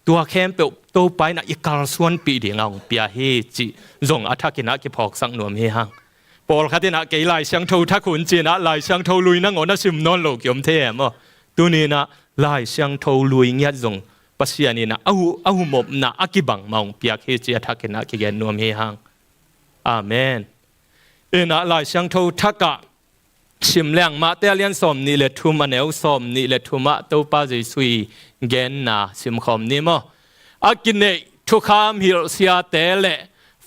tua khempeuh Topa inah i kalsuanpih dinga hong pia hi cih zong a thak inah kiphawksak nuam hi hang. Pawlkhat inah kei Lai Siangtho thak hun ci-inah Lai Siangtho lui nangawn a sim nawn lo kiom thei e maw. Tuni inah Lai Siangtho lui ngiat zong Pasian inah a hu, a humopna a kibang mah hong piak hi ci a thak inah kigen nuam hi hang. Amen. Inah Lai Siangtho thakah sim leng Mate a lian sawm nih le thum, a neu sawm nih le thumah Topa Jesu i genna simkhawm ni maw. A kineih thukham hilh siate le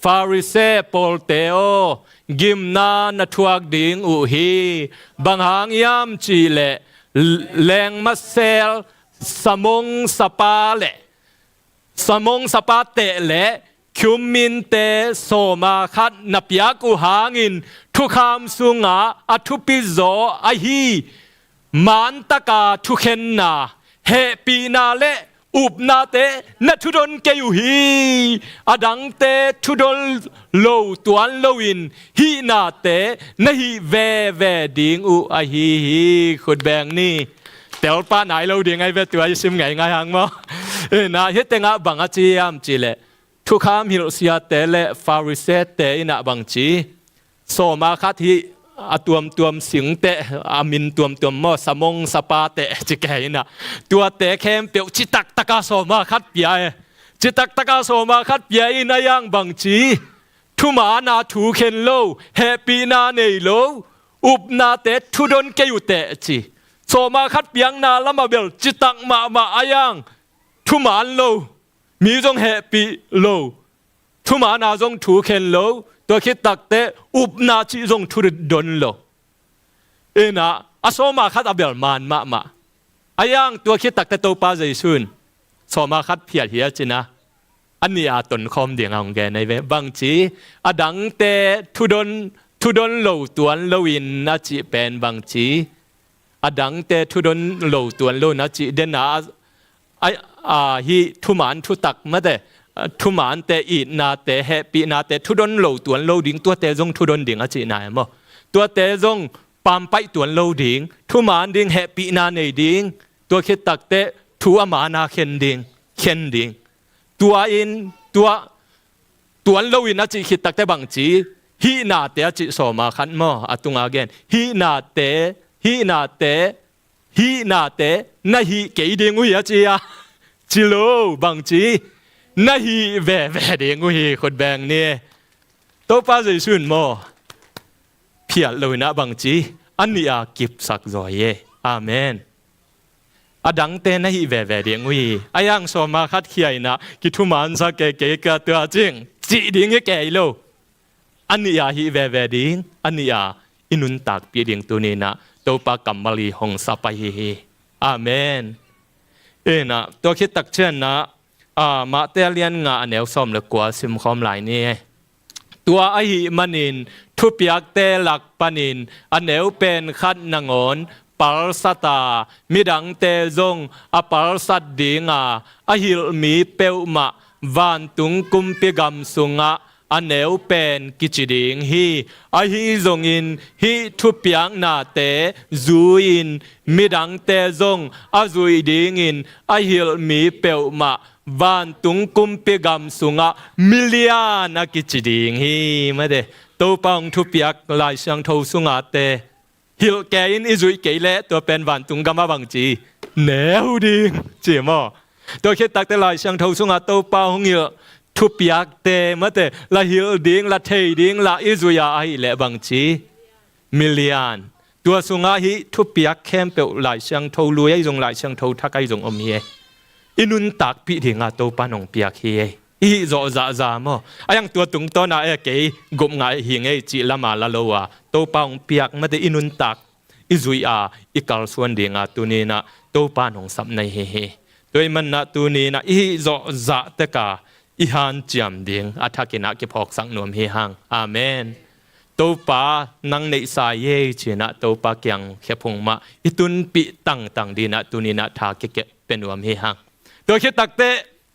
Farisee pawlte aw, gimna na thuak ding uh hi. Bang hang hiam cihleh lengmasel, samong sapa le samong sapa teh le khiumminte sawma khat na piak uh hangin thukham sungah a thupi zaw ahi mantaka thukhenna, hehpihna le upnate na thudon kei uh hi. A dangte thudon lo tuan loin hihnate na hih veve ding uh ahi hi. Khut beng ni. Telpa nai lo ding ahi ve, tua i sim ngeingai hang maw. Inah hih tengah bang a ci hiam cihleh thukham hilh siate le Farisee-te inah bang ci, sawma khat hih a tuamtuam singteh, a min tuamtuam maw, samong sapateh ci kei inah, tuate khempeuh citak taka sawma khat pia e. Citak taka sawma khat pia in a yang bang ci, thumaana thu khen lo, hehpihna nei lo upnate thudon kei uh teh ci. Sawma khat piakna lamah bel citak mahmah a yang thumaan lo, mi zong hehpih lo, thumaana zong thu khen lo, tua khit takte upna cih zong thudon lo. Inah a sawma khat a bel maan mahmah. A yang tua khit takte Topa Jesu in sawma khat phiat hi a ci-inah a nih a tonkhawm dinga hong gen ahi ve. Bang ci, a dangte thudon, thudon lo tuan loin a cih pen bang ci, a dangte thudon lo tuan loin a cih dena a, a, a, hih thumaan thutak mate, a, thumaante, itnate, hehpihnate thudon lo tuan lo ding, tuate zong thudon ding a cihna e maw. Tuate zong pampaih tuan lo ding, thumaan ding, hehpihna nei ding, tua khit takte thu a maana khen ding, khen ding. Tua in, tua tuan loin a cih khit takte bang ci, hihnate a cih sawma khat maw, a tunga gen. Hihnate, hihnate, hihnate na hih kei ding uh hi a ci a. Ci lo, bang ci, na hih veve ding uh hi. Khut beng ni. Topa Jesu in maw, phiat loinah bang ci, a nih a kipsak zaw hi e. Amen. A dangte na hih veve ding uh hi. A yang sawma khat khia inah kithumaansak kei, kei ka tua cing cih ding hi kei lo. A nih a hih veve ding, a nih a i nuntakpih ding tuni inah Topa kammal i hong sap ahi hi. Amen. Inah tua khit takcianah, a, Mate a lian nga a neu sawm le kua simkhawm lai ni. Tua ahih manin thupiakte lak panin a neu pen khat nangawn palsat a, midangte zong a palsat dinga a hilh mi peuhmah vantung kumpi gam sungah a neu pen kici ding hi. Ahi zongin hih thupiaknate zui-in midangte zong a zuih dingin a hilh mi peuhmah vantung kumpi gam sungah milian a kici ding hi. Mate, Topa hong thupiak Lai Siangtho sungate hilh kei in i zuih kei leh tua pen vantung gam a bangci neu ding ci maw? Tua khit takte Lai Siangtho sungah Topa hong hilh thupiakte mate la hilh ding, la thei ding, la i zuih a ahih leh bangci milian. Tua sungah hih thupiak khempeuh Lai Siangtho lui ahi zong Lai Siangtho thak ahi zong om hi e. I nuntakpih dinga Topa nong piak hi e. I hih zawh zahzah maw? A yang tua tungtawn a e kei gup ngai hi ngei cih lama la lo a Topa hong piak mate i nuntak i zuih a i kalsuan dinga tuninah Topa nong sap nai hi hi. Tua i manah tuninah i hih zawh zah teka i hanciam ding a thakinah kiphawksak nuam hi hang. Amen. Topa nang neihsa ei cinah Topa kiang khephung mah i tunpih tangtang dinah tuninah tha kikep pe nuam hi hang. Tua khit takte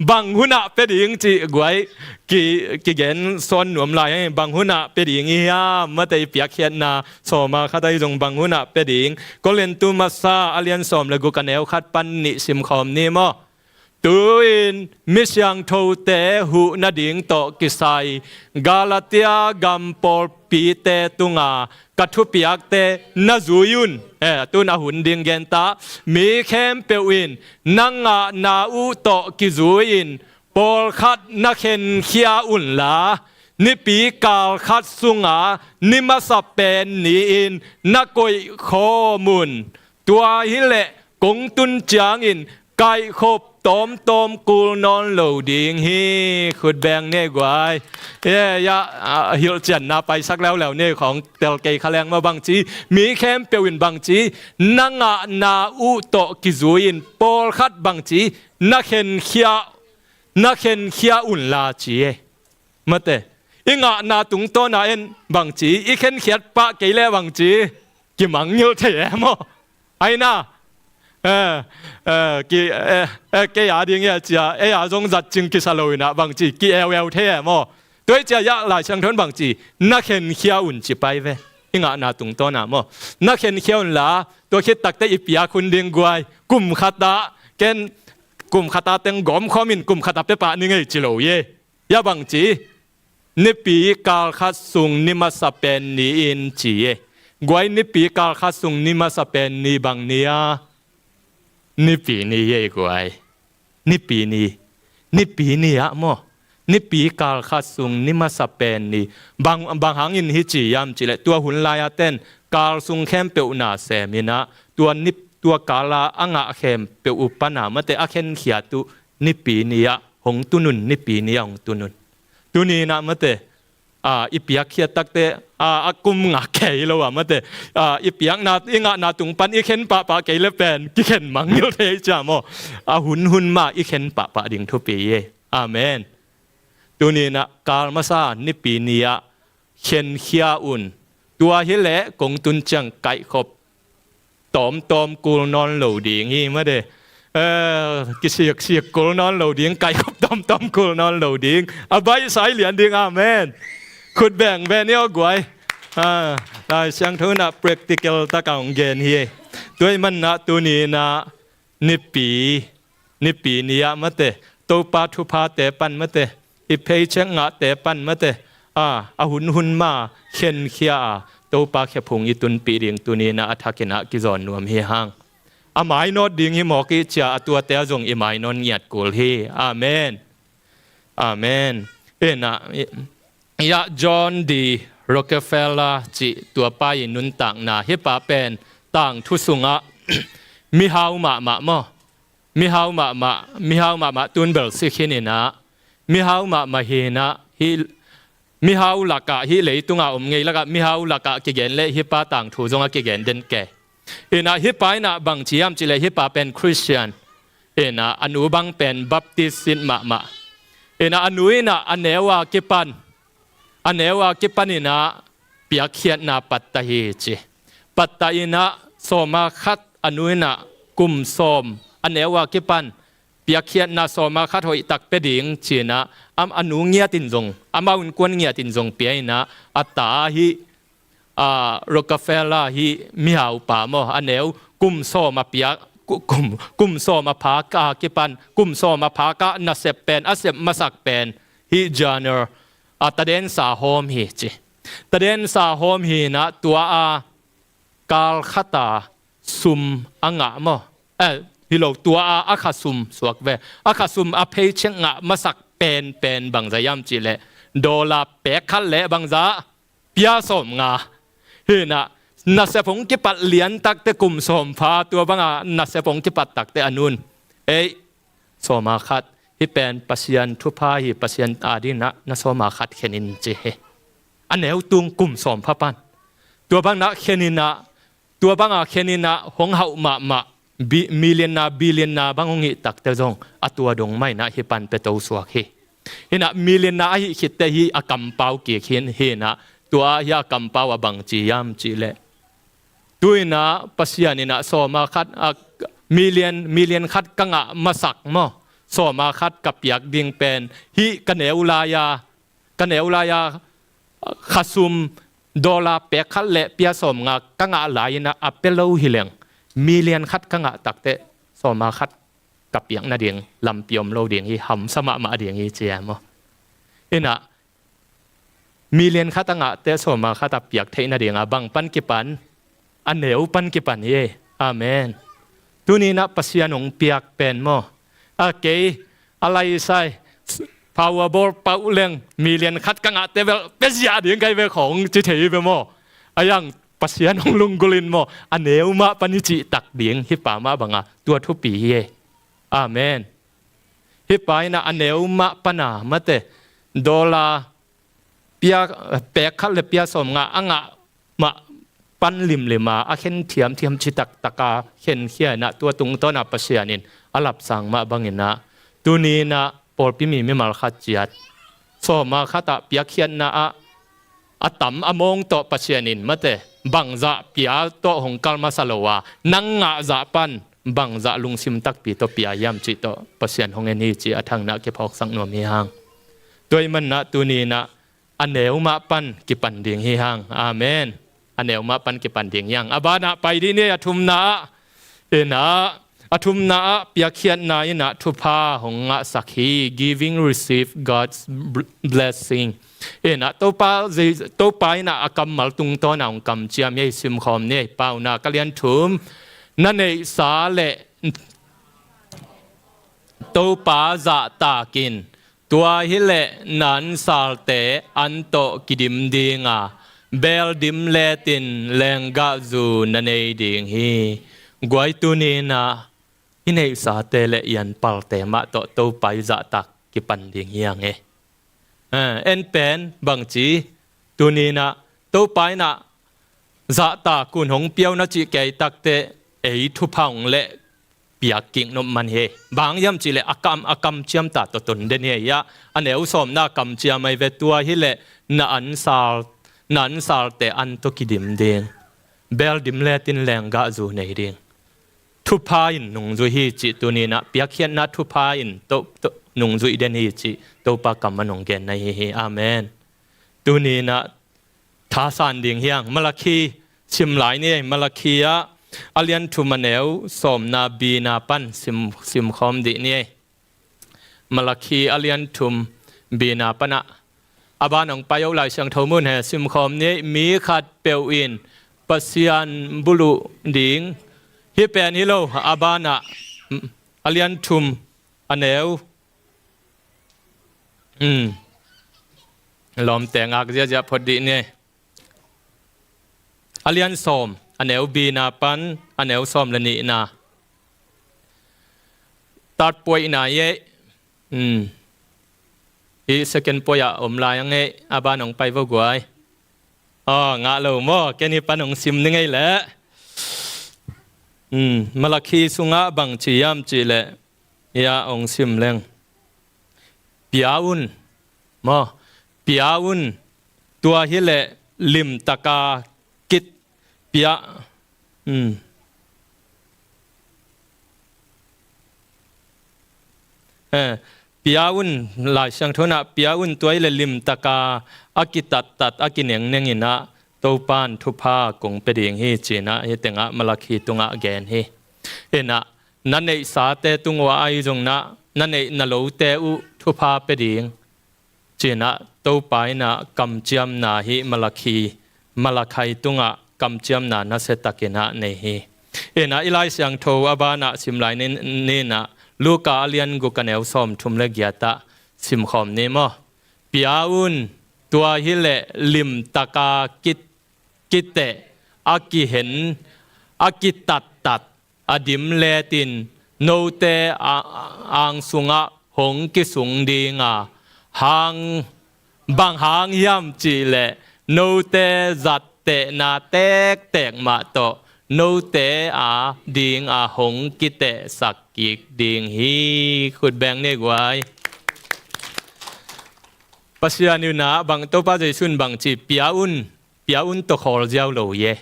bang hunah pe ding cih guai ki, kigen sawn nuam lai hang. Bang hunah pe ding i hiam mate i piakkhiatna sawma khat ahi zong bang hunah pe ding. Korintu masa a lian sawm le guk a neu khat pan nih simkhawm ni maw? Tu-in mi siangthote huh nading tawh kisai Galatia gam pawlpite tunga ka thupiakte na zui un. Eh, tun a hun ding genta mi khempeuh in na ngahna uh tawh kizui-in pawlkhat na khenkhia unla nipi kalkhat sunga ni masa pen ni-in na koihkhawm un. Tua hileh kong tun ciangin kaihkhop tawmtawm kul nawn lo ding hi. Khutbeng ne guai. Ye, ya, a, hilhcianna paisak leuleu ne khawng tel kei kha leng maw bangci. Mi khempeuh in bangci na ngahna uh tawh kizui-in pawlkhat bangci na khenkhia, na khenkhia unla ci e. Mate, i ngahna tungtawna en bangci i khenkhiat pah kei le bangci kimangngilh thei e maw? Aina, eh, eh, ki, eh, eh, kei a ding e cia ei a zong zatcing kisa lo inah bangci ki-eu-eu thei e maw? Tua i cia yah Lai Siangtho in bangci na khenkhia un ci pai ve. I ngahna tungtawna maw? Na khenkhia unla tua khit takte i piak hun ding guai. Kum khatah ken kum khatah teng gawmkhawmin kum khatah pepah ni ngei ci lo ye. Ya bangci nipi kalkhat sung ni masa pen ni-in ci e. Guai nipi kalkhat sung ni masa pen ni bang ni a? Nipi ni e guai. Nipi ni. Nipi ni ah maw? Nipi kalkhat sung ni masa pen ni. Bang, bang hangin hi ci yam cileh tua hun lai-a ten kal sung khempeuh na seminah tua, tua kala a ngah khempeuh uh pana mate a khenkhiat uh nipi ni ah hong tunun, nipi ni ah hong tunun. Tuninah mate, a, i piakkhiat takte, a, a kum ngak kei lo a mate, a, i piakna, i ngahna tung pan i khen pahpah kei le pen kikhen mangngilh thei cia maw? A hunhun mah i khen pahpah ding thupi e. Amen. Tuninah kal masa nipi ni ah khenkhia un. Tua hileh kong tun ciang kaihkhop tawmtawm kul nawn lo ding hi mate. Eh, kisiksik kul nawn lo ding, kaihkhop tawmtawm kul nawn lo ding. A baihsai lian ding, amen. Khut beng ve ni aw guai. Ah, Lai Siangtho inah practical taka hong gen hi. Tua i manah tuninah nipi, nipi ni ah mate, Topa thuphate pan mate, i paycheck ngahte pan mate, a, a hunhun ma khenkhia a Topa khephung i tunpih ding tuninah a thakinah kizawn nuam hi hang. A mainawt ding hi mawk i cia a tuate a zong i mainawt ngiat kul hi. Amen. Amen. Inah, i, iah John D. Rockefeller cih tua pa i nuntakna, hih pa pen tangthu sungah mihau mahmah maw? Mihau mahmah, mihau mahmah tun bel si khin inah, mihau mahmah hinah, hih mihau lakah, hih leitunga om ngei lakah mihau lakah kigen leh hih pa tangthu zongah kigen den ke. Inah hih pa inah bangci hiam cileh hih pa pen Christian. Inah a nu bang pen Baptist sin mahmah. Inah a nu inah a neu a kipan, a neu a kipan inah piakkhiatna pattah hi ci. Pattah in ah sawma khat a nu in ah kum sawm a neu a kipan piakkhiatna sawma khat hoihtak pia ding ci-in ah a nu ngiatin zong, amau innkuan ngiatin zong pia in ah a ta hi, a, Rockefeller hi mihaupa maw, a neu kum sawm a piak, ku-, kum, kum sawm a phak a kipan, kum sawm a phak a nasep pen, a sep masak pen hi Junior, a, tadensa hawm hi ci. Tadensa hawm hi in ah tua a kal khat a sum a ngah maw? Eh, hi lo, tua a a khasum suak ve. A khasum a paycheck ngah masak penpen bangzah hiam cih leh dollar pek khat leh bangzah pia sawm nga. Hi in ah nasep hong kipat liantakte kum sawm pha, tua banga nasep hong kipat takte a nu in, ei, sawma khat, hih pen Pasian thupha hi, Pasian adingin ah na sawma khat khen in ci hi. A neu tung kum sawm pha pan. Tua bangin ah khen in ah, tua banga khen in ah hong hauh mahmah, bi-, millionaire, billionaire bang hong hih takte zong a tua dong mah in ah hih pan pia to suak hi. Hi in ah millionaire a hih khitte hih a kampau kik hi in, hi in ah tua hi a kampau a bangci hiam cih leh, tu in ah Pasian in ah sawma khat, a, million, million khat ka ngah masak maw, sawma khat ka piak ding pen hih ka neu lai-a, ka neu lai-a khasum dollar pek khat leh pia sawm nga ka ngah lai-in ah a pia lo hi leng, million khat ka ngah takte sawma khat ka piak nading lampi om lo ding hi, hamsa mahmah ding hi ci a maw. Hi in ah million khat a ngahte sawma khat a piak theih nading a bang pan kipan? A neu pan kipan hi. Amen. Tuni in ah Pasian hong piak pen maw, a kei a laisai, Powerball pau leng million khat ka ngahte bel pia ziah ding ka hi ve khong ci thei hi ve maw. A yang Pasian hong lunggulh in maw, a neu mah pan i cih tak ding, hih pa mah banga tua thupi hi. Amen. Hih pa in ah a neu mah pan a mate, dollar pia, pek khat leh pia sawm nga a ngah mah pan limlim a, a khen thiamthiam, ci taktak a khenkhia in ah tua tungtawn a Pasian in a lapsang mah bangin ah, tuni in ah pawlpi mi mimal khat ciat sawma khat a piakkhiatna ah a tam a mawng tawh Pasian in mate bangzah pia tawh hong kal masa lo a, nang ngah zah pan bangzah lungsim takpi tawh pia hiam cih tawh Pasian hong en hi cih a thangin ah kiphawksak nuam hi hang. Tua ahih manin ah tuni in ah a neu mah pan kipan ding hi hang. Amen. A neu mah pan kipan ding hi hang. A banah pai dih ni, a thumna ah. In ah, a thumna ah piakkhiatna in ah thupha hong ngahsak hi. Giving receive God's bl-, blessing. In ah Topa, Topa in ah a kammal tungtawn a hong kamciam hi. Simkhawm ni, Paunak a lian thum. Na neihsa leh Topa zahtak in, tua hileh na ansalte an tawh kidim ding a, beel dim letin lenggahzu na nei ding hi. Guai, tuni in ah i neihsate leh i anpalte mah tawh Topa i zahtak kipan ding hi hang e. Eh, en pen bangci, tuni in ah Topa in ah zahtak un hong pia un a cih kei takteh ei thupha hong leh piak kik nop man hi. Bang hiam cih leh a kam, a kamciam ta tawh ton den hi a, a neu sawmna kamciam ahi ve. Tua hileh na ansal, na ansalte an tawh kidim ding, beel dim letin lenggahzu nei ding. Thupha in nungzui hi cih tuni in ah, piakkhiatna thupha in to, to, nungzui den hi cih Topa kam a nong genna hi hi. Amen. Tuni in ah thasan ding hi hang. Malakhi sim lai ni ei. Malakhi ah a lian thum, a neu sawmna bina pan sim, simkhawm dih ni ei. Malakhi a lian thum bina pan ah. A ban hong pai uh Lai Siangtho mun he simkhawm ni ei. Mi khatpeuh in Pasian buluh ding, hih pen hi lo, a ban ah, a lian thum, a neu, um, lawmte ngak ziahziah phot dih ni ei. A lian sawm, a neu bina pan a neu sawm leh nihna. Third point na ei. Um. Hih second point ah om lai ang ei. A ban hong pai vo guai. Aw, ngah lo maw? Ken hih pan hong sim ning ei leh. Um, Malakhi sungah bangci hiam cih leh, hih ah hong sim leng. Pia un maw? Pia un. Tua hileh limtaka kit pia, um, eh, pia un, Lai Siangtho in ah pia un, tua hi leh limtaka a kitattat, a kinengneng in ah Topa in thupha kong pia ding hi ci-in ah hih tengah Malakhi tungah gen hi. In ah na neihsate tung uah ahi zongin ah na neih na lote uh thupha pia ding ci-in ah Topa in ah kamciamna hih Malakhi, Malakhi tungah kamciamna nasia takin ah nei hi. In ah i Lai Siangtho a banah sim lai ni, ni in ah Luka a lian guk a neu sawmthum le giat ah simkhawm ni maw. Pia un, tua hi leh limtaka kit, kiteh, a kihen, a kitattat, a dim letin note a, ang sungah hong kisung ding a, hang, bang hang hiam cih leh note zattehna tektek mah tawh note a ding a hong kitehsak kik ding hi. Khut beng ni guai. Pasian in ah bang, Topa Jesu in bang ci, pia un, pia un tawh khawl ziau lo hi e.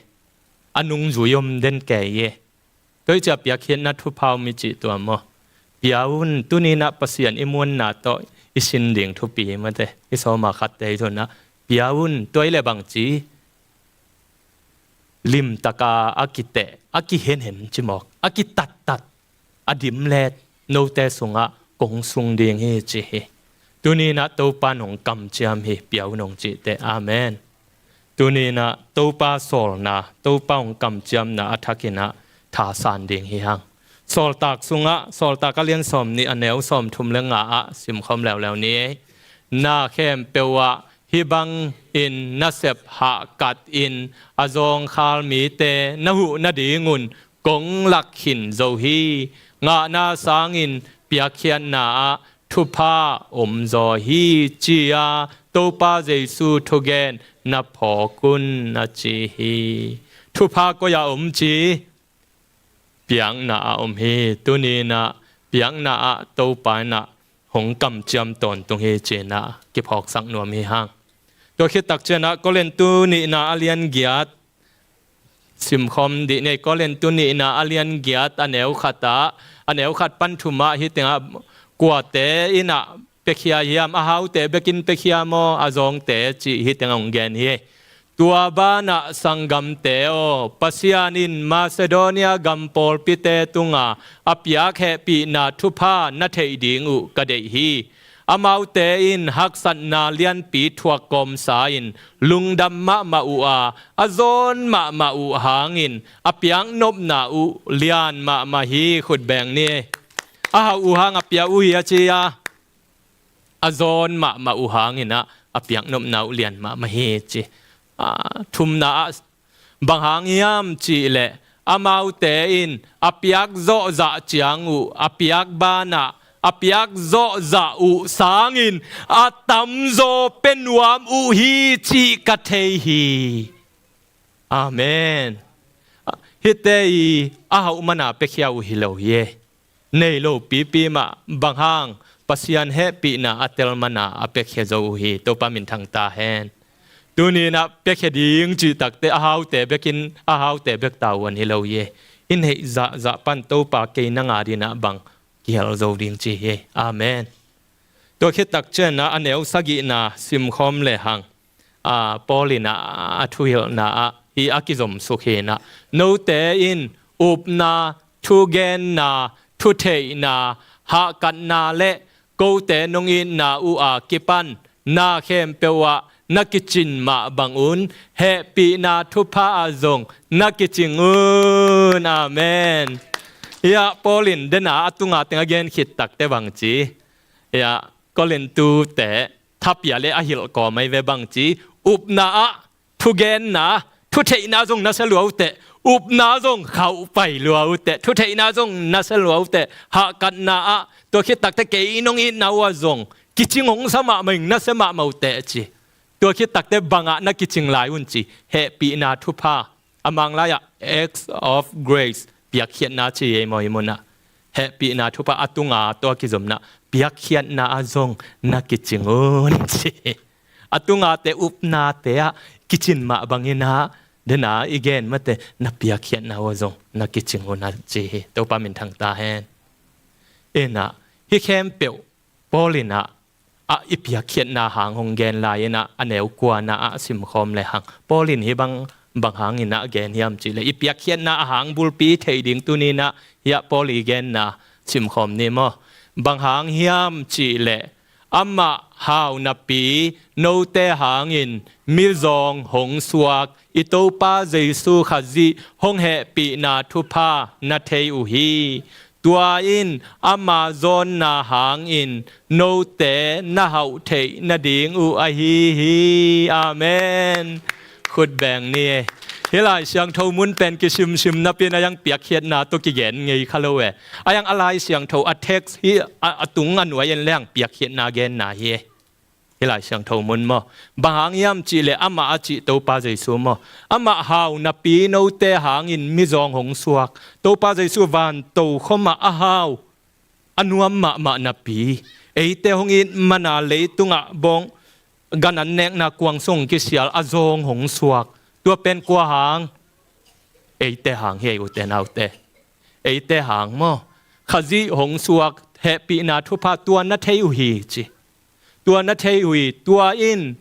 A nungzui om den kei hi e. Tua hi ciah piakkhiatna thupha om i cih tua maw. Pia un, tuni in ah Pasian i muanna tawh i sin ding thupi mate, i sawma khatte hi zongin ah pia un, tua hi leh bang ci, limtaka a kiteh, a kihenhen ci mawk, a kitattat, a dim let note sungah kong sung ding hi ci hi. Tuni in ah Topa in hong kamciam hi, pia un hong cih teh. Amen. Tuni in ah Topa sawlna, Topa hong kamciamna a thakin ah thasan ding hi hang. Sawltak sungah, Sawltak a lian sawmnih a neu sawmthum le nga ah simkhawm leuleu ni. Na khempeuh ah hih bangin nasep hahkat in a zawngkhal mite na huh nadingun kong lak khin zo hi. Ngahna sangin piakkhiatna ah thupha om zaw hi, ci-a Topa Jesu thugen na phawk un, a ci hi. Thupha koi-ah om ci? Piakna ah om hi. Tuni in ah piakna ah Topa in ah hong kamciam tawntung hi ci-in ah kiphawksak nuam hi hang. Tua khit tak ciangin ah Korintu nihna a lian giat simkhawm dih ni. Korintu nihna a lian giat a neu khat ah, a neu khat pan thum ah hih tengah kuate in ah piakhia hiam, a haute bekin piakhia maw, a zawngte cih hih tengah hong gen hi. Tua banah sanggamte aw, Pasian in Macedonia gam pawlpite tungah a piak hehpihna thupha na theih ding uh ka deih hi. Amaute in haksatna lianpi thuak kawmsa in lungdam mahmah uh a, a zawn mahmah uh hangin a piak nopna uh lian mahmah hi. Khut beng ni. A hauh uh hang a pia uh hi a ci a, a zawn mahmah uh hangin ah a piak nopna uh lian mahmah hi ci. A, thumna ah bang hang hiam cih leh, amaute in a piak zawhzah ciang uh, a piak banah a piak zawhzah uh sangin a tamzaw pia nuam uh hi cih ka thei hi. Amen. Hihte i a hauh mana piakhia uh hi lo hi e. Nei lo pipi mah, bang hang, Pasian hehpihna a tel mana a piakhia zo uh hi. Topa minthang ta hen. Tuni in ah piakhia ding cih takteh a haute bekin, a haute bek tavuan hi lo hi e. I neih zahzah pan Topa kei nang adingin ah bang kihel zo ding ci hi. Amen. Tua khit tak ciangin ah a neu sagihna simkhawm lehang, a, Paul in ah a thuhilhna ah hih a kizomsuk hi in ah, note in upna, thugenna, thutheihna, hahkatna le kote nong itna uh a kipan na khempeuh ah na kicin mah bangun hehpihna thupha ah zong na kicing un. Amen. Hih ah Paul in dena a tunga teng a gen khit takteh bang ci? Hih ah Korintute thapia le a hilh kawm ahi ve, bang ci? Upna ah thugenna, thutheihna zong nasia lua uh teh, upna zong khauh pai lua uh teh, thutheihna zong nasia lua uh teh, hahkatna ah, tua khit takteh kei nong itna uh ah zong kicing hong sa mahmah ing, nasia mahmah uh teh ci. Tua khit takteh bang ah na kicing lai un ci? Hehpihna thupha, a Mang lai ah acts of grace, piakkhiatna ci ei maw, hih mun ah. Hehpihna thupha a tunga tawh a kizomna, piakkhiatna ah zong na kicing un ci. a tungate upnate ah kicin mah bangin ah, dena i gen mate, na piakkhiatna uh zong na kicing un a ci hi. Topa minthang ta hen. Inah, hih khempeuh Paul inah, ah, i piakkhiatna hang hong gen lai inah, a neu kuana ah simkhawm le hang. Paul in hih bang, bang hang inah gen hiam cihleh, i piakkhiatna a hang bulpi thei ding tuni inah, hiah Paul i genna simkhawm ni maw. Bang hang hiam cihleh, amah hau napi note hangin mizawng hong suak i Topa Jesu Khazih hong hehpihna thupha na thei uh hi. Tua in ama zawnna hangin note na hauh theih nading uh ahi hi. Amen. Khut beng ni. Hih Lai Siangtho mun pen kisimsim napi-in a yang piakkhiatna tawh kigen ngei kha lo e. A yang a Lai Siangtho a text hi a, a tung a nuai en leng piakkhiatna genna hi e. Hih Lai Siangtho mun maw. Bang hang hiam cihleh amah a cih Topa Jesu maw. Amah hau napi note hangin mizawng hong suak. Topa Jesu van tokhom ah a hau, a nuam mahmah napi, eite hong it mana leitungah bawng gan an nekna kuang sung kisial a zawng hong suak. Tua pen kua hang? Eite hang hi ei, ute naute. Eite hang maw. Khazih hong suak hehpihna thupha tua na thei uh hi ci. Tua na thei uh hi, tua in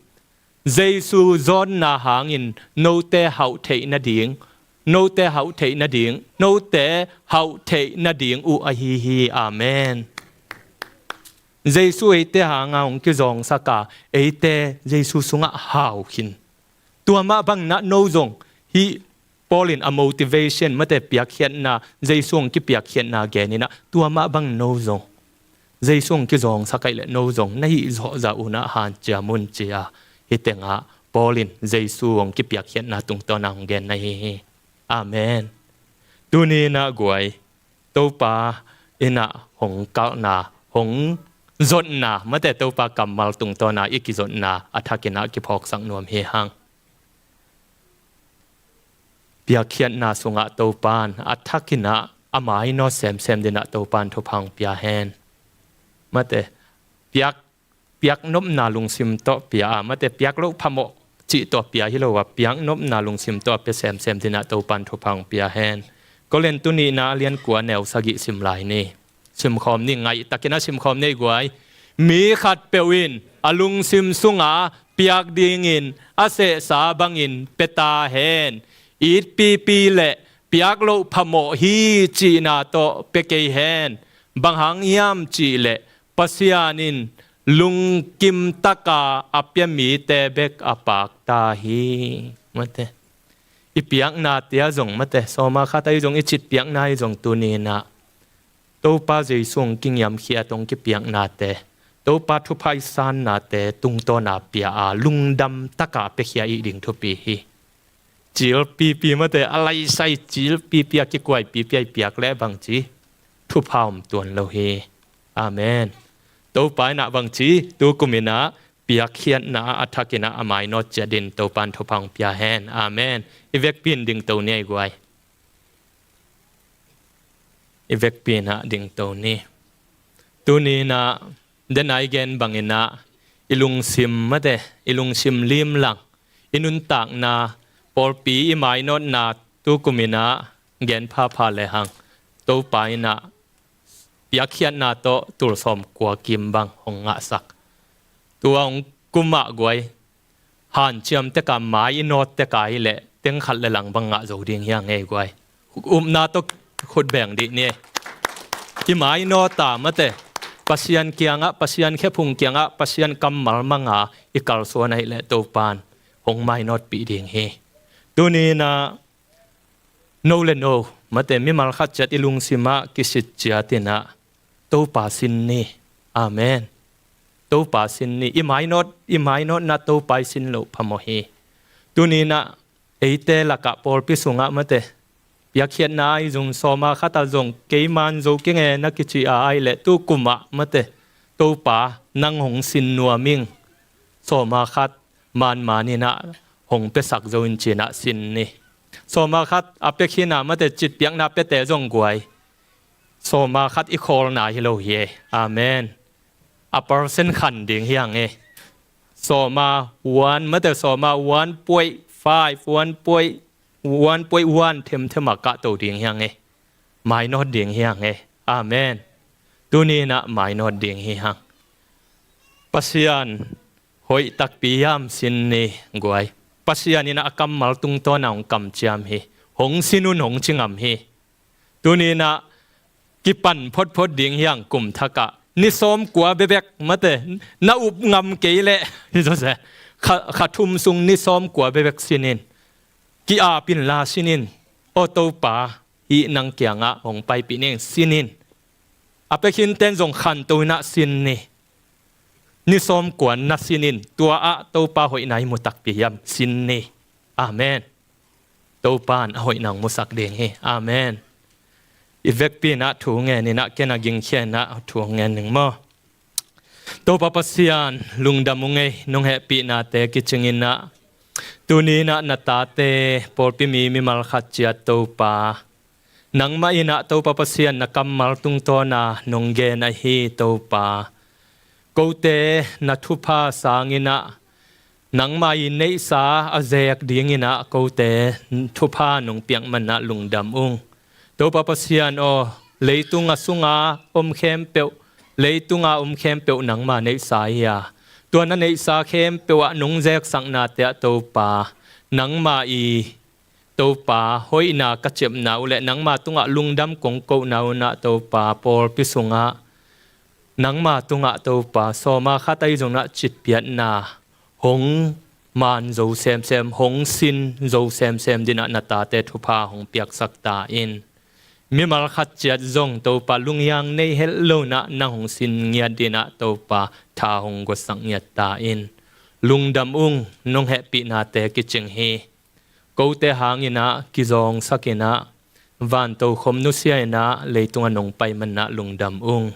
Jesu zawnna hangin note hauh theih nading, note hauh theih nading, note hauh theih nading uh ahi hi. Amen. Jesu eite hanga hong kizawngsak a, eite Jesu sungah hau khin. Tua mah bangin ah no zong hih Paul in a motivation mate piakkhiatna, Jesu hong kipiakkhiatna gen inah, tua mah bang no zong Jesu hong kizawngsak ahih leh no zong na hih zawhzah un ah hanciam un ci-a, hih tengah Paul in Jesu hong kipiakkhiatna tungtawn a hong genna hi hi. Amen. Tuni inah guai, Topa inah hong kalhna, hong zotna mate, Topa kammal tungtawn a i kizotna a thak inah kiphawksak nuam hi hang. Piakkhiatna sungah Topan a thak inah a mainawt semsem dingin ah Topan thupha hong pia hen. Mate, piak, piaknopna lungsim tawh pia a, mate, piak loh phamawh cih tawh pia hi lo a, piaknopna lungsim tawh a pia semsem dingin ah Topan thupha hong pia hen. Korin tu nihna a lian kua, neu sagih sim lai ni. Simkhawm ni, ngaihtakin a simkhawm ni ei guai. Mi khatpeuh in a lungsim sunga piak dingin a sehsa bangin pia ta hen. It pipi le piak loh phamawh hi cihna tawh pia kei hen. Bang hang hiam cihleh Pasian in lungkim taka a pia mite bek a pak ta hi. Mate, i piaknate ah zong mate, sawma khat ahi zong, i cit piakna ahi zong tuni inah Topa Jesu hong kingiamkhiat, hong kipiaknate, Topa thupha i sannate tungtawn a pia a, lungdam taka piakhia i hih ding thupi hi. Cil pipi mate, a laisai cil pipi a, kikuai pipi a i piak leh bangci thupha om tuan lo hi. Amen. Topa inah bangci tukum inah piakkhiatna a thak inah a mainawt ciat dingin Topan thupha hong pia hen. Amen. I vekpi in dingto ni ei guai. I vekpi inah dingto ni. Tuni inah dena i gen bangin ah i lungsim mate, i lungsim limlang, i nuntakna, pawlpi i mainawtna tukum inah gen phapha le hang, Topa inah piakkhiatna tawh tul sawmkua kim bang hong ngahsak. Tua hong kum ah guai, hanciam teka, mai i nawt teka hileh teng khat le lang bang ngah zo ding hi hang ei guai. Upna tawh khut beng dih ni. I mai nawt a mate, Pasian kiangah, Pasian khephung kiangah Pasian kammal manga i kalsuan ahih leh Topan hong mainawtpih ding hi. Tuni inah no le no mate, mimal khat ciat i lungsim ah kisit ciat inah Topa sin ni. Amen. Topa sin ni. I mainawt, i mainawtna Topa i sin loh phamawh hi. Tuni inah eite lakah pawlpi sungah mate, piakkhiatna ahi zong, sawma khat ah zong kei man zo kei nge na kici a ahih leh tukum ah mate, Topa nang hong sin nuam ing. Sawma khat manman inah hong piasak zo in ci inah sin ni. Sawma khat a pia khin a mate, cit piakna piate zong guai, sawma khat i khawlna hi lo hi ei. Amen. A percent khan ding hi hang ei. sawma one, mate sawma one point five, one point, one point one themthem a kahto ding hi hang e. Mainawt ding hi hang e. Amen. Tuni in ah mainawt ding hi hang. Pasian hoih takpi hiam sin ni guai. Pasian in ah a kammal tungtawn ah hong kamciam hi. Hong sin un hong ci ngam hi. Tuni in ah kipan photphot ding hi hang kum thak ah. Ni sawmkua bekbek mate na up ngam kei leh hi zaw se. Kha, kha thum sung ni sawmkua bekbek sin in. Ki-ap inla sin in. Aw Topa, hih nang kiangah hong paipih ning sin in. A pia khinten zong khanto in ah sin ni. Ni sawmkua na sin in, tua ah Topa hoihna i mu takpi hiam sin ni. Amen. Topa in a hoihna hong musak ding hi. Amen. I vekpi in ah thu ngen in ah, ken a gingkhia in ah thu ngen ning maw. Topa Pasian, lungdam ung ei, nong hehpihnate kicing in ah. Tuni in ah na tate, pawlpi mi mimal khat ciat Topa. Nangmah in ah Topa Pasian na kammal tungtawn ah nong gen ahi Topa. Kote na thupha sang in ah nangmah i neihsa a zek ding in ah kote thupha nong piak man ah lungdam ung. Topa Pasian aw, leitung a sunga om khempeuh, leitunga om khempeuh nangmah neihsa hi a. Tua na neihsa khempeuh ah nong zeksaknate ah Topa, nangmah i Topa, hoihna ka ciamna uh leh nangmah tungah lungdam kong kohna uh in ah Topa, pawlpi sungah nangmah tungah Topa, sawma khat ahi zong in ah citpiatna hong man zo semsem, hong sin zo semsem ding in ah na tate thupha hong piaksak ta in. Mimal khat ciat zong Topa, lunghiang nei het lo in ah nang hong sin ngiat ding in ah Topa, tha hong guasak ngiat ta in. Lungdam ung, nong hehpihnate kicing hi. Kote hang in ah kizawngsak in ah, vantokhom nusia in ah, leitung ah nong pai man ah lungdam ung.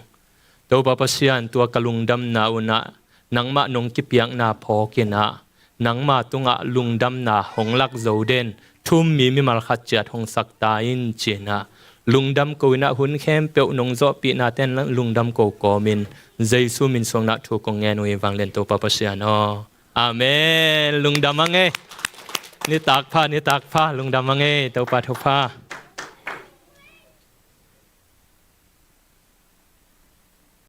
Topa Pasian, tua ka lungdamna uh in ah nangmah nong kipiakna phawk in ah, nangmah tungah lungdamna hong lak zo den, thu um mi mimal khat ciat hong sak ta in ci in ah, lungdam ko in ah hun khempeuh nong zawhpihnate in lungdam ko kawm in, Jesu min suang in ah thu kong ngen uh hi. Vanglian Topa Pasian aw. Amen. Lungdam hang ei. Nitak pha, nitak pha, lungdam hang ei, Topa thupha.